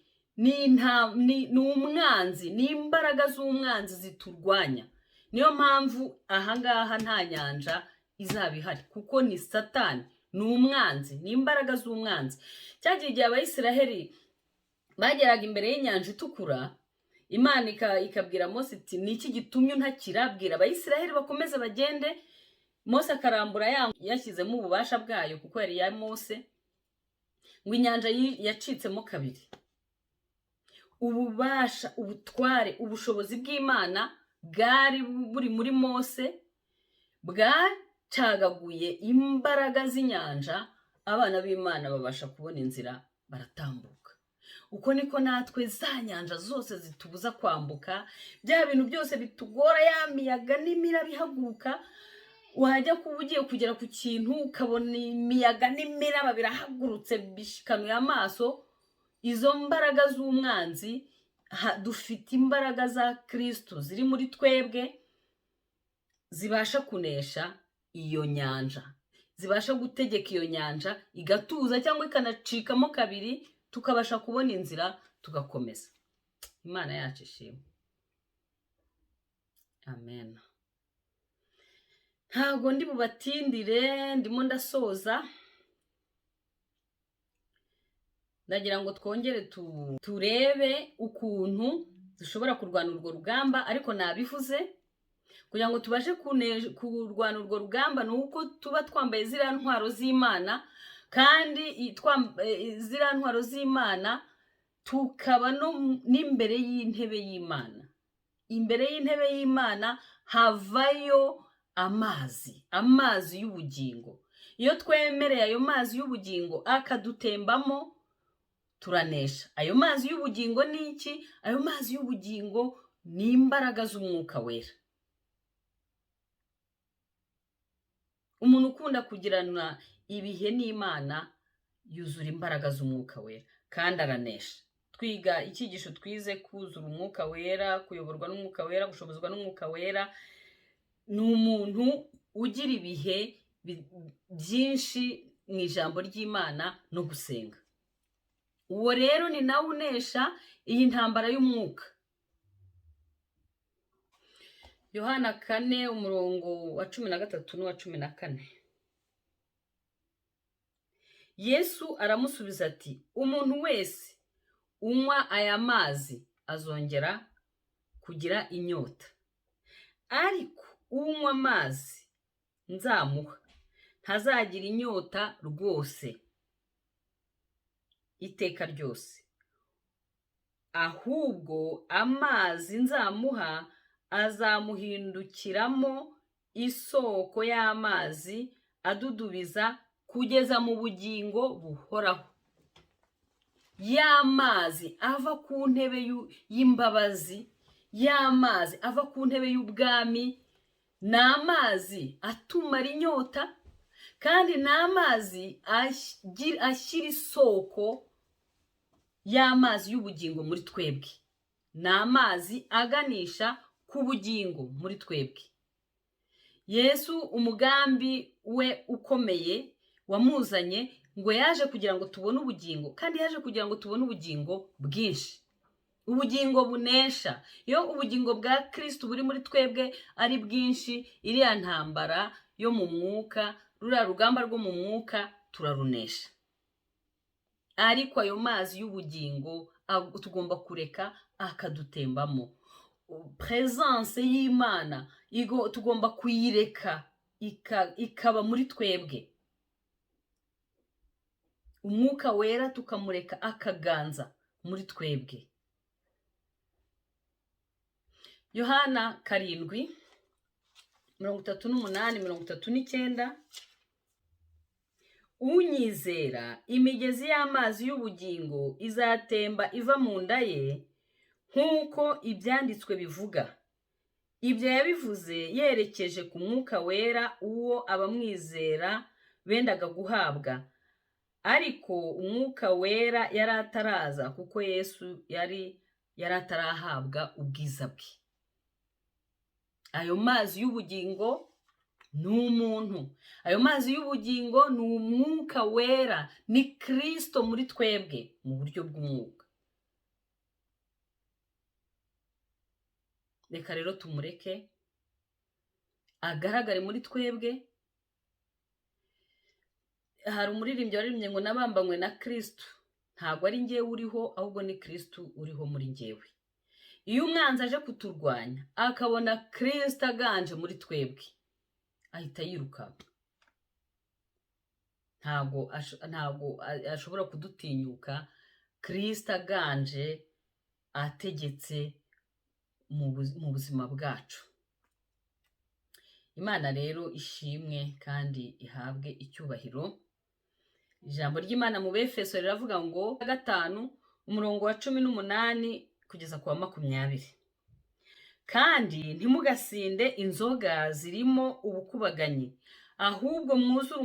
umwanzi, ni imbaraga z'umwanzi ziturwanya. Niyo mpamvu ahangaha nta nyanja izaba ihari, kuko ni Satani, ni umwanzi, ni imbaraga z'umwanzi. Cyagiye igihe Abayisiraheli bageraga imbere y'Inyanja Itukura, Imana ikabwira Mose iti: "Ni iki gitumye untakira? Bwira Abayisiraheli bakomeze bagende." Mose akarambura yashyizemo ububasha bwayo, kuko yari iya Mose, ngo inyanja yacitsemo kabiri. Ububasha, ubutware, ubushobozi bw'Imana bwari buri muri Mose bwacagaguye imbaraga z'inyanja, abana b'Imana babasha kubona inzira baratambuka. Uko niko natwe za nyanja zose zitubuza kwambuka, bya bintu byose bitugora, ya miyaga n'imiraba ihaguruka, wajya kuba ugiye kugera ku kintu ukabona imiyaga n'imiraba birahagurutse bishikanuye amaso, izo mbaraga z'umwanzi, dufite imbaraga za Kirisitu ziri muri twebwe zibasha kunesha iyo nyanja, zibasha gutegeka iyo nyanja igatuza cyangwa ikanacikamo kabiri, tukabasha kubona inzira tugakomeza. Imana yacu ishimwe, amen. Ntabwo ndi bubatindire, ndimo ndasoza. Ndagira ngo twongere turebe ukuntu dushobora kurwana urwo rugamba. Ariko nabivuze, kugira ngo tubashe kurwana urwo rugamba ni uko tuba twambaye ziriya ntwaro z'Imana, kandi ziriya ntwaro z'Imana tukaba no n'imbere y'intebe y'Imana. Imbere y'intebe y'Imana havayo amazi, amazi y'ubugingo. Iyo twemereye ayo mazi y'ubugingo akadutembamo, turanesha. Ayo mazi y'ubugingo ni iki? Ayo mazi y'ubugingo ni imbaraga z'Umwuka Wera. Umuntu ukunda kugirana ibihe n'Imana yuzura imbaraga z'Umwuka Wera kandi aranesha. Twiga icyigisho twize kuzura Umwuka Wera, kuyoborwa n'Umwuka Wera, gushobozwa n'Umwuka Wera, ni umuntu ugira ibihe byinshi mu ijambo ry'Imana no gusenga. Uwo rero ni nawe unesha iyi ntambara y'umwuka. Yohana 4, umurongo wa 13 n'uwa 14. Yesu aramusubiza ati: "Umuntu wese unywa aya mazi azongera kugira inyota, ariko unywa amazi nzamuha ntazagira inyota rwose iteka ryose, ahubwo amazi nzamuha azamuhindukiramo isoko y'amazi adudubiza kugeza mu bugingo buhoraho." Y'amazi ava ku ntebe y'imbabazi, y'amazi ava ku ntebe y'ubwami, ni amazi atumara inyota, kandi ni amazi ashyira isoko y'amazi y'ubugingo muri twebwe. Ni amazi aganisha ku bugingo muri twebwe. Yesu umugambi we ukomeye wamuzanye, ngo yaje kugira ngo tubone ubugingo, kandi yaje kugira ngo tubone ubugingo bwinshi. Ubugingo bunesha. Iyo ubugingo bwa Kirisitu buri muri twebwe ari bwinshi, iriya ntambara yo mu mwuka, ruriya rugamba rwo mu mwuka turarunesha. Ariko ayo mazi y'ubugingo tugomba kureka akadutembamo. Presence y'Imana tugomba kuyireka ikaba muri twebwe. Umwuka Wera tukamureka akaganza muri twebwe. Yohana 7:38, 39: "Unyizera, imigezi y'amazi y'ubugingo izatemba iva mu nda ye, nk'uko ibyanditswe bivuga." Ibyo yabivuze yerekeje ku Mwuka Wera, uwo abamwizera bendaga guhabwa, ariko Umwuka Wera yari ataraza, kuko Yesu yari atarahabwa ubwiza bwe. Ayo mazi y'ubugingo ni umuntu, ayo mazi y'ubugingo ni Umwuka Wera, ni Kirisito muri twebwe mu buryo bw'umwuka. Reka rero tumureke agaragare muri twebwe. Hari umuririmbyi waririmbye ngo nabambanywe na Kirisitu, ntabwo ari ngewe uriho, ahubwo ni Kirisitu uriho muri ngewe. Iyo umwanzi aje kuturwanya akabona Kirisito aganje muri twebwe, ahita yirukanka. Ntabwo ashobora kudutinyuka Kirisito aganje ategetse mu buzima bwacu. Imana rero ishimwe kandi ihabwe icyubahiro. Ijambo ry'Imana mu Befeso riravuga ngo 5:18 kugeza ku wa 20: "Kandi ntimugasinde inzoga zirimo ubukubaganyi, ahubwo mwuzure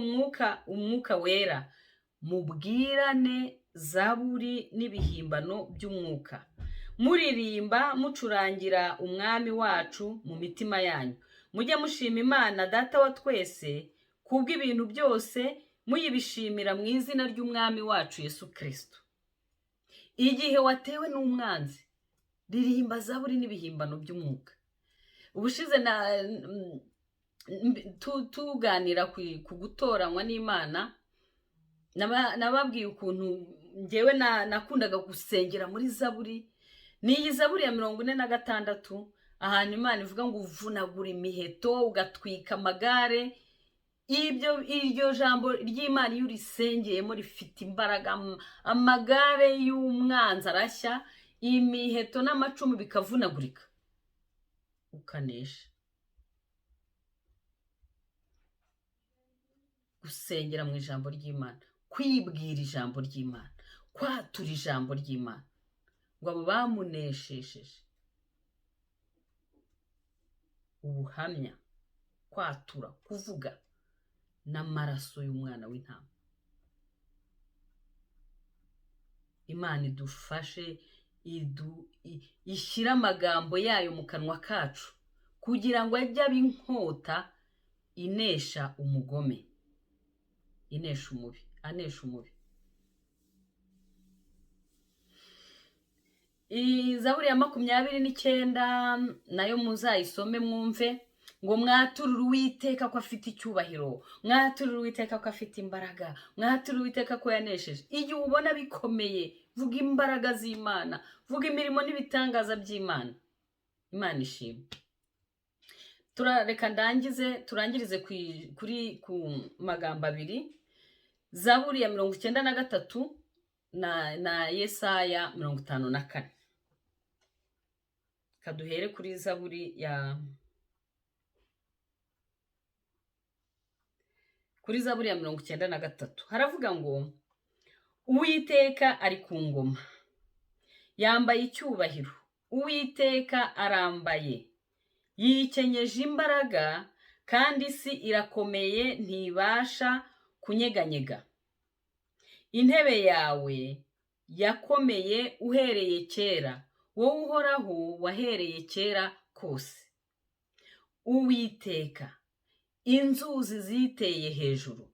Umwuka Wera, mubwirane zaburi n'ibihimbano by'umwuka, muririmba mucurangira Umwami wacu mu mitima yanyu. Mujye mushima Imana Data wa twese kubw'ibintu byose, muyibishimira mu izina ry'Umwami wacu Yesu Kristo." Igihe watewe n'umwanzi, ririmba zaburi n'ibihimbano by'umwuka. Ubushize tuganira ku gutoranywa n'Imana, nababwiye ukuntu ngewe nakundaga gusengera muri zaburi. Ni iyi zaburi ya 46, ahantu Imana ivuga ngo uvunagura imiheto, ugatwika amagare. Iryo jambo ry'Imana iyo urisengeyemo rifite imbaraga. Amagare y'umwanzi arashya, imiheto n'amacumu bikavunagurika, ukanesha. Gusengera mu ijambo ry'Imana, kwibwira ijambo ry'Imana, kwatura ijambo ry'Imana, ngo abo bamuneshesheje ubuhamya, kwatura, kuvuga n'amaraso y'umwana w'intama. Imana idufashe, ishyire amagambo yayo mu kanwa kacu, kugira ngo ajye aba inkota inesha umugome, inesha umubi, anesha umubi. Zaburi ya 29 nayo muzayisome mwumve ngo mwaturire Uwiteka ko afite icyubahiro, mwaturire Uwiteka ko afite imbaraga, mwaturire Uwiteka ko yanesheje. Igihe ubona bikomeye, vuga imbaraga z'Imana, vuga imirimo n'ibitangaza by'Imana. Imana ishimwe. Reka ndangize, turangirize ku magambo abiri: Zaburi ya 93 na Yesaya 54. Kaduhere kuri zaburi ya 93. Haravuga ngo Uwiteka ari ku ngoma, yambaye icyubahiro, Uwiteka arambaye, yikenyeje imbaraga, kandi isi irakomeye ntibasha kunyeganyega. Intebe yawe yakomeye uhereye kera, wowe Uhoraho wahereye kera kose. Uwiteka, inzuzi ziteye hejuru,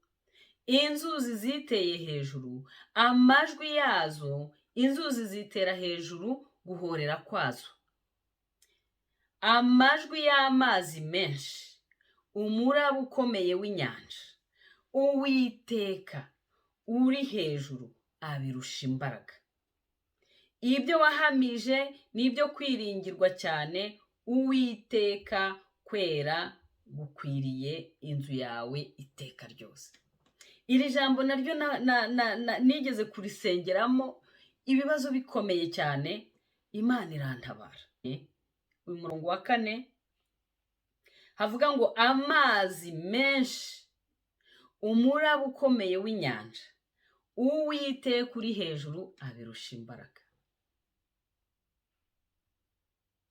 inzuzi ziteye hejuru, amajwi yazo, inzuzi zitera hejuru guhorera kwazo. Amajwi y'amazi menshi, umuraba ukomeye w'inyanja, Uwiteka uri hejuru abirusha imbaraga. Ibyo wahamije ni ibyo kwiringirwa cyane, Uwiteka kwera gukwiriye inzu yawe iteka ryose. Iri jambo naryo nigeze kurisengeramo ibibazo bikomeye cyane, Imana irantabara. Uyu murongo wa 4 havuga ngo amazi menshi, umuraba ukomeye w'inyanja, Uwiteka uri hejuru abirusha imbaraga.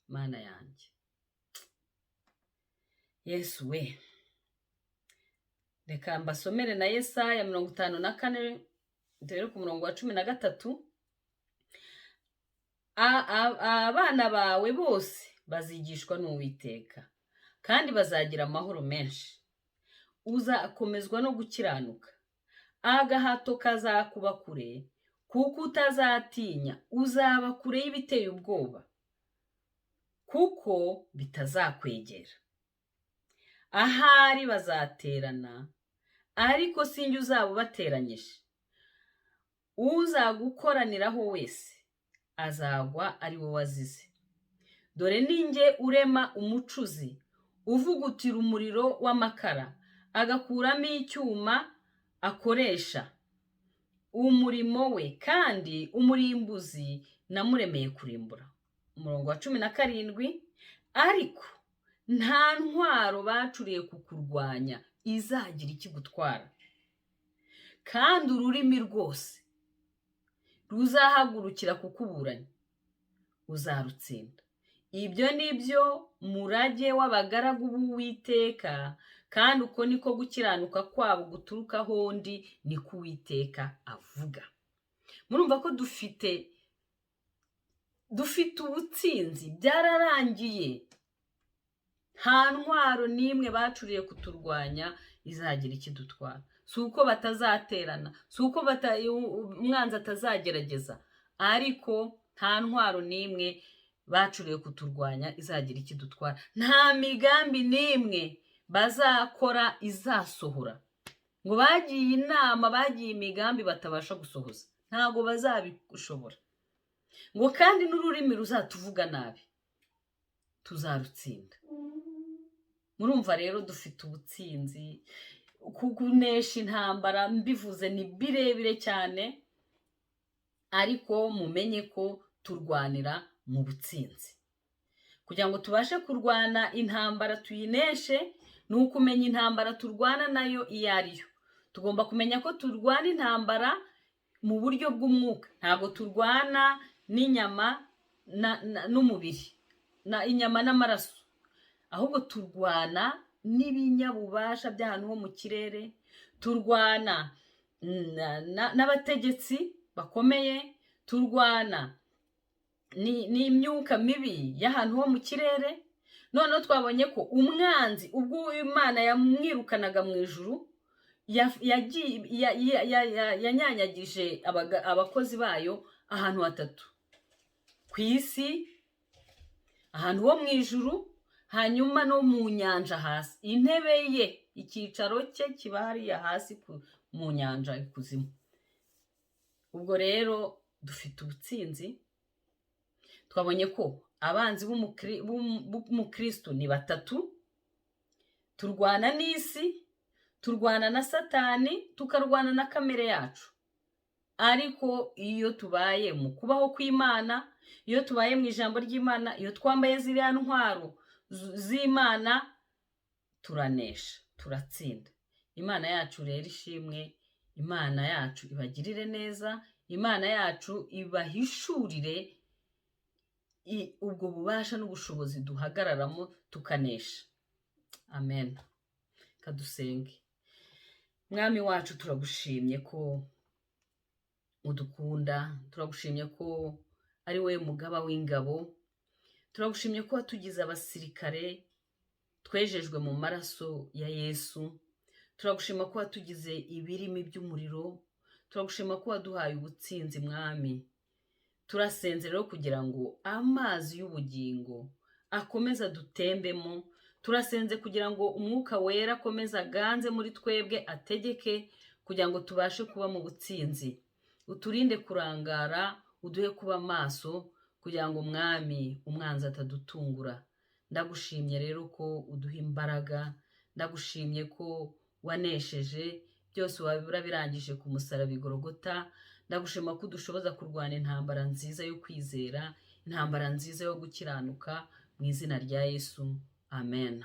Mana yanjye Yesu we, reka mbasomere na Yesaya 54 duhere ku murongo wa 13. Abana bawe bose bazigishwa n'Uwiteka, kandi bazagira amahoro menshi. Uzakomezwa no gukiranuka, agahato kazakuba kure, kuko utazatinya. Uzaba kure y'ibiteye ubwoba, kuko bitazakwegera. Ahari bazaterana, ariko sinjye uzaba ubateranyije. Uzagukoraniraho wese azagwa ari we wazize. Dore ninjye urema umucuzi, uvugutira umuriro w'amakara, agakuramo icyuma akoresha umurimo we, kandi umurimbuzi namuremeye kurimbura. Umurongo wa 17, ariko nta ntwaro bacuriye kukurwanya izagira ikigutwara, kandi ururimi rwose ruzahagurukira kukuburanya uzarutsinda. Ibyo ni byo murage w'abagaragu b'Uwiteka, kandi uko niko gukiranuka kwabo guturuka ahondi, niko Uwiteka avuga. Murumva ko dufite ubutsinzi, byararangiye. Nta ntwaro n'imwe bacuriye kuturwanya izagira ikidutwara. Si uko batazaterana, si uko umwanzi atazagerageza, ariko nta ntwaro n'imwe bacuriye kuturwanya izagira ikidutwara. Nta migambi n'imwe bazakora izasohora. Ngo bagiye inama, bagiye imigambi batabasha gusohoza, ntabwo bazabishobora. Ngo kandi n'ururimi ruzatuvuga nabi tuzarutsinda. Murumva rero dufite ubutsinzi. Kunesha intambara mbivuze ni birebire cyane, ariko mumenye ko turwanira mu butsinzi. Kugira ngo tubashe kurwana intambara tuyineshe, ni ukumenya intambara turwana nayo iyo ariyo. Tugomba kumenya ko turwana intambara mu buryo bw'umwuka, ntabwo turwana n'inyama n'umubiri, inyama n'amaraso, ahubwo turwana n'ibinyabubasha by'ahantu ho mu kirere, turwana n'abategetsi bakomeye, turwana n'imyuka mibi y'ahantu ho mu kirere. Noneho twabonye ko umwanzi ubwo Imana yamwirukanaga mu ijuru, yanyanyagije abakozi bayo ahantu hatatu ku isi, ahantu ho mu ijuru, hanyuma no mu nyanja hasi. Intebe ye, icyicaro cye kiba hariya hasi mu nyanja ikuzimu. Ubwo rero dufite ubutsinzi. Twabonye ko abanzi b'umukristo ni batatu: turwana n'isi, turwana na Satani, tukarwana na kamere yacu. Ariko iyo tubaye mu kubaho kw'Imana, iyo tubaye mu ijambo ry'Imana, iyo twambaye ziriya ntwaro z'Imana, turanesha, turatsinda. Imana yacu rero ishimwe, Imana yacu ibagirire neza, Imana yacu ibahishurire ubwo bubasha n'ubushobozi duhagararamo tukanesha. Amen. Kadusenge. Mwami wacu, turagushimye ko udukunda, turagushimye ko ari wowe mugaba w'ingabo, turagushimye ko watugize abasirikare twejejwe mu maraso ya Yesu, turagushima ko watugize ibirimi by'umuriro, turagushima ko waduhaye ubutsinzi Mwami. Turasenze rero kugira ngo amazi y'ubugingo akomeze adutembemo. Turasenze kugira ngo Umwuka Wera akomeze aganze muri twebwe, ategeke kugira ngo tubashe kuba mu butsinzi. Uturinde kurangara, uduhe kuba maso kugira ngo, Mwami, umwanzi atadutungura. Ndagushimye rero ko uduha imbaraga. Ndagushimye ko wanesheje byose, wabirangije ku musaraba i Gorogota. Ndagushima ko udushoboza kurwana intambara nziza yo kwizera, intambara nziza yo gukiranuka. Mu izina rya Yesu, amen.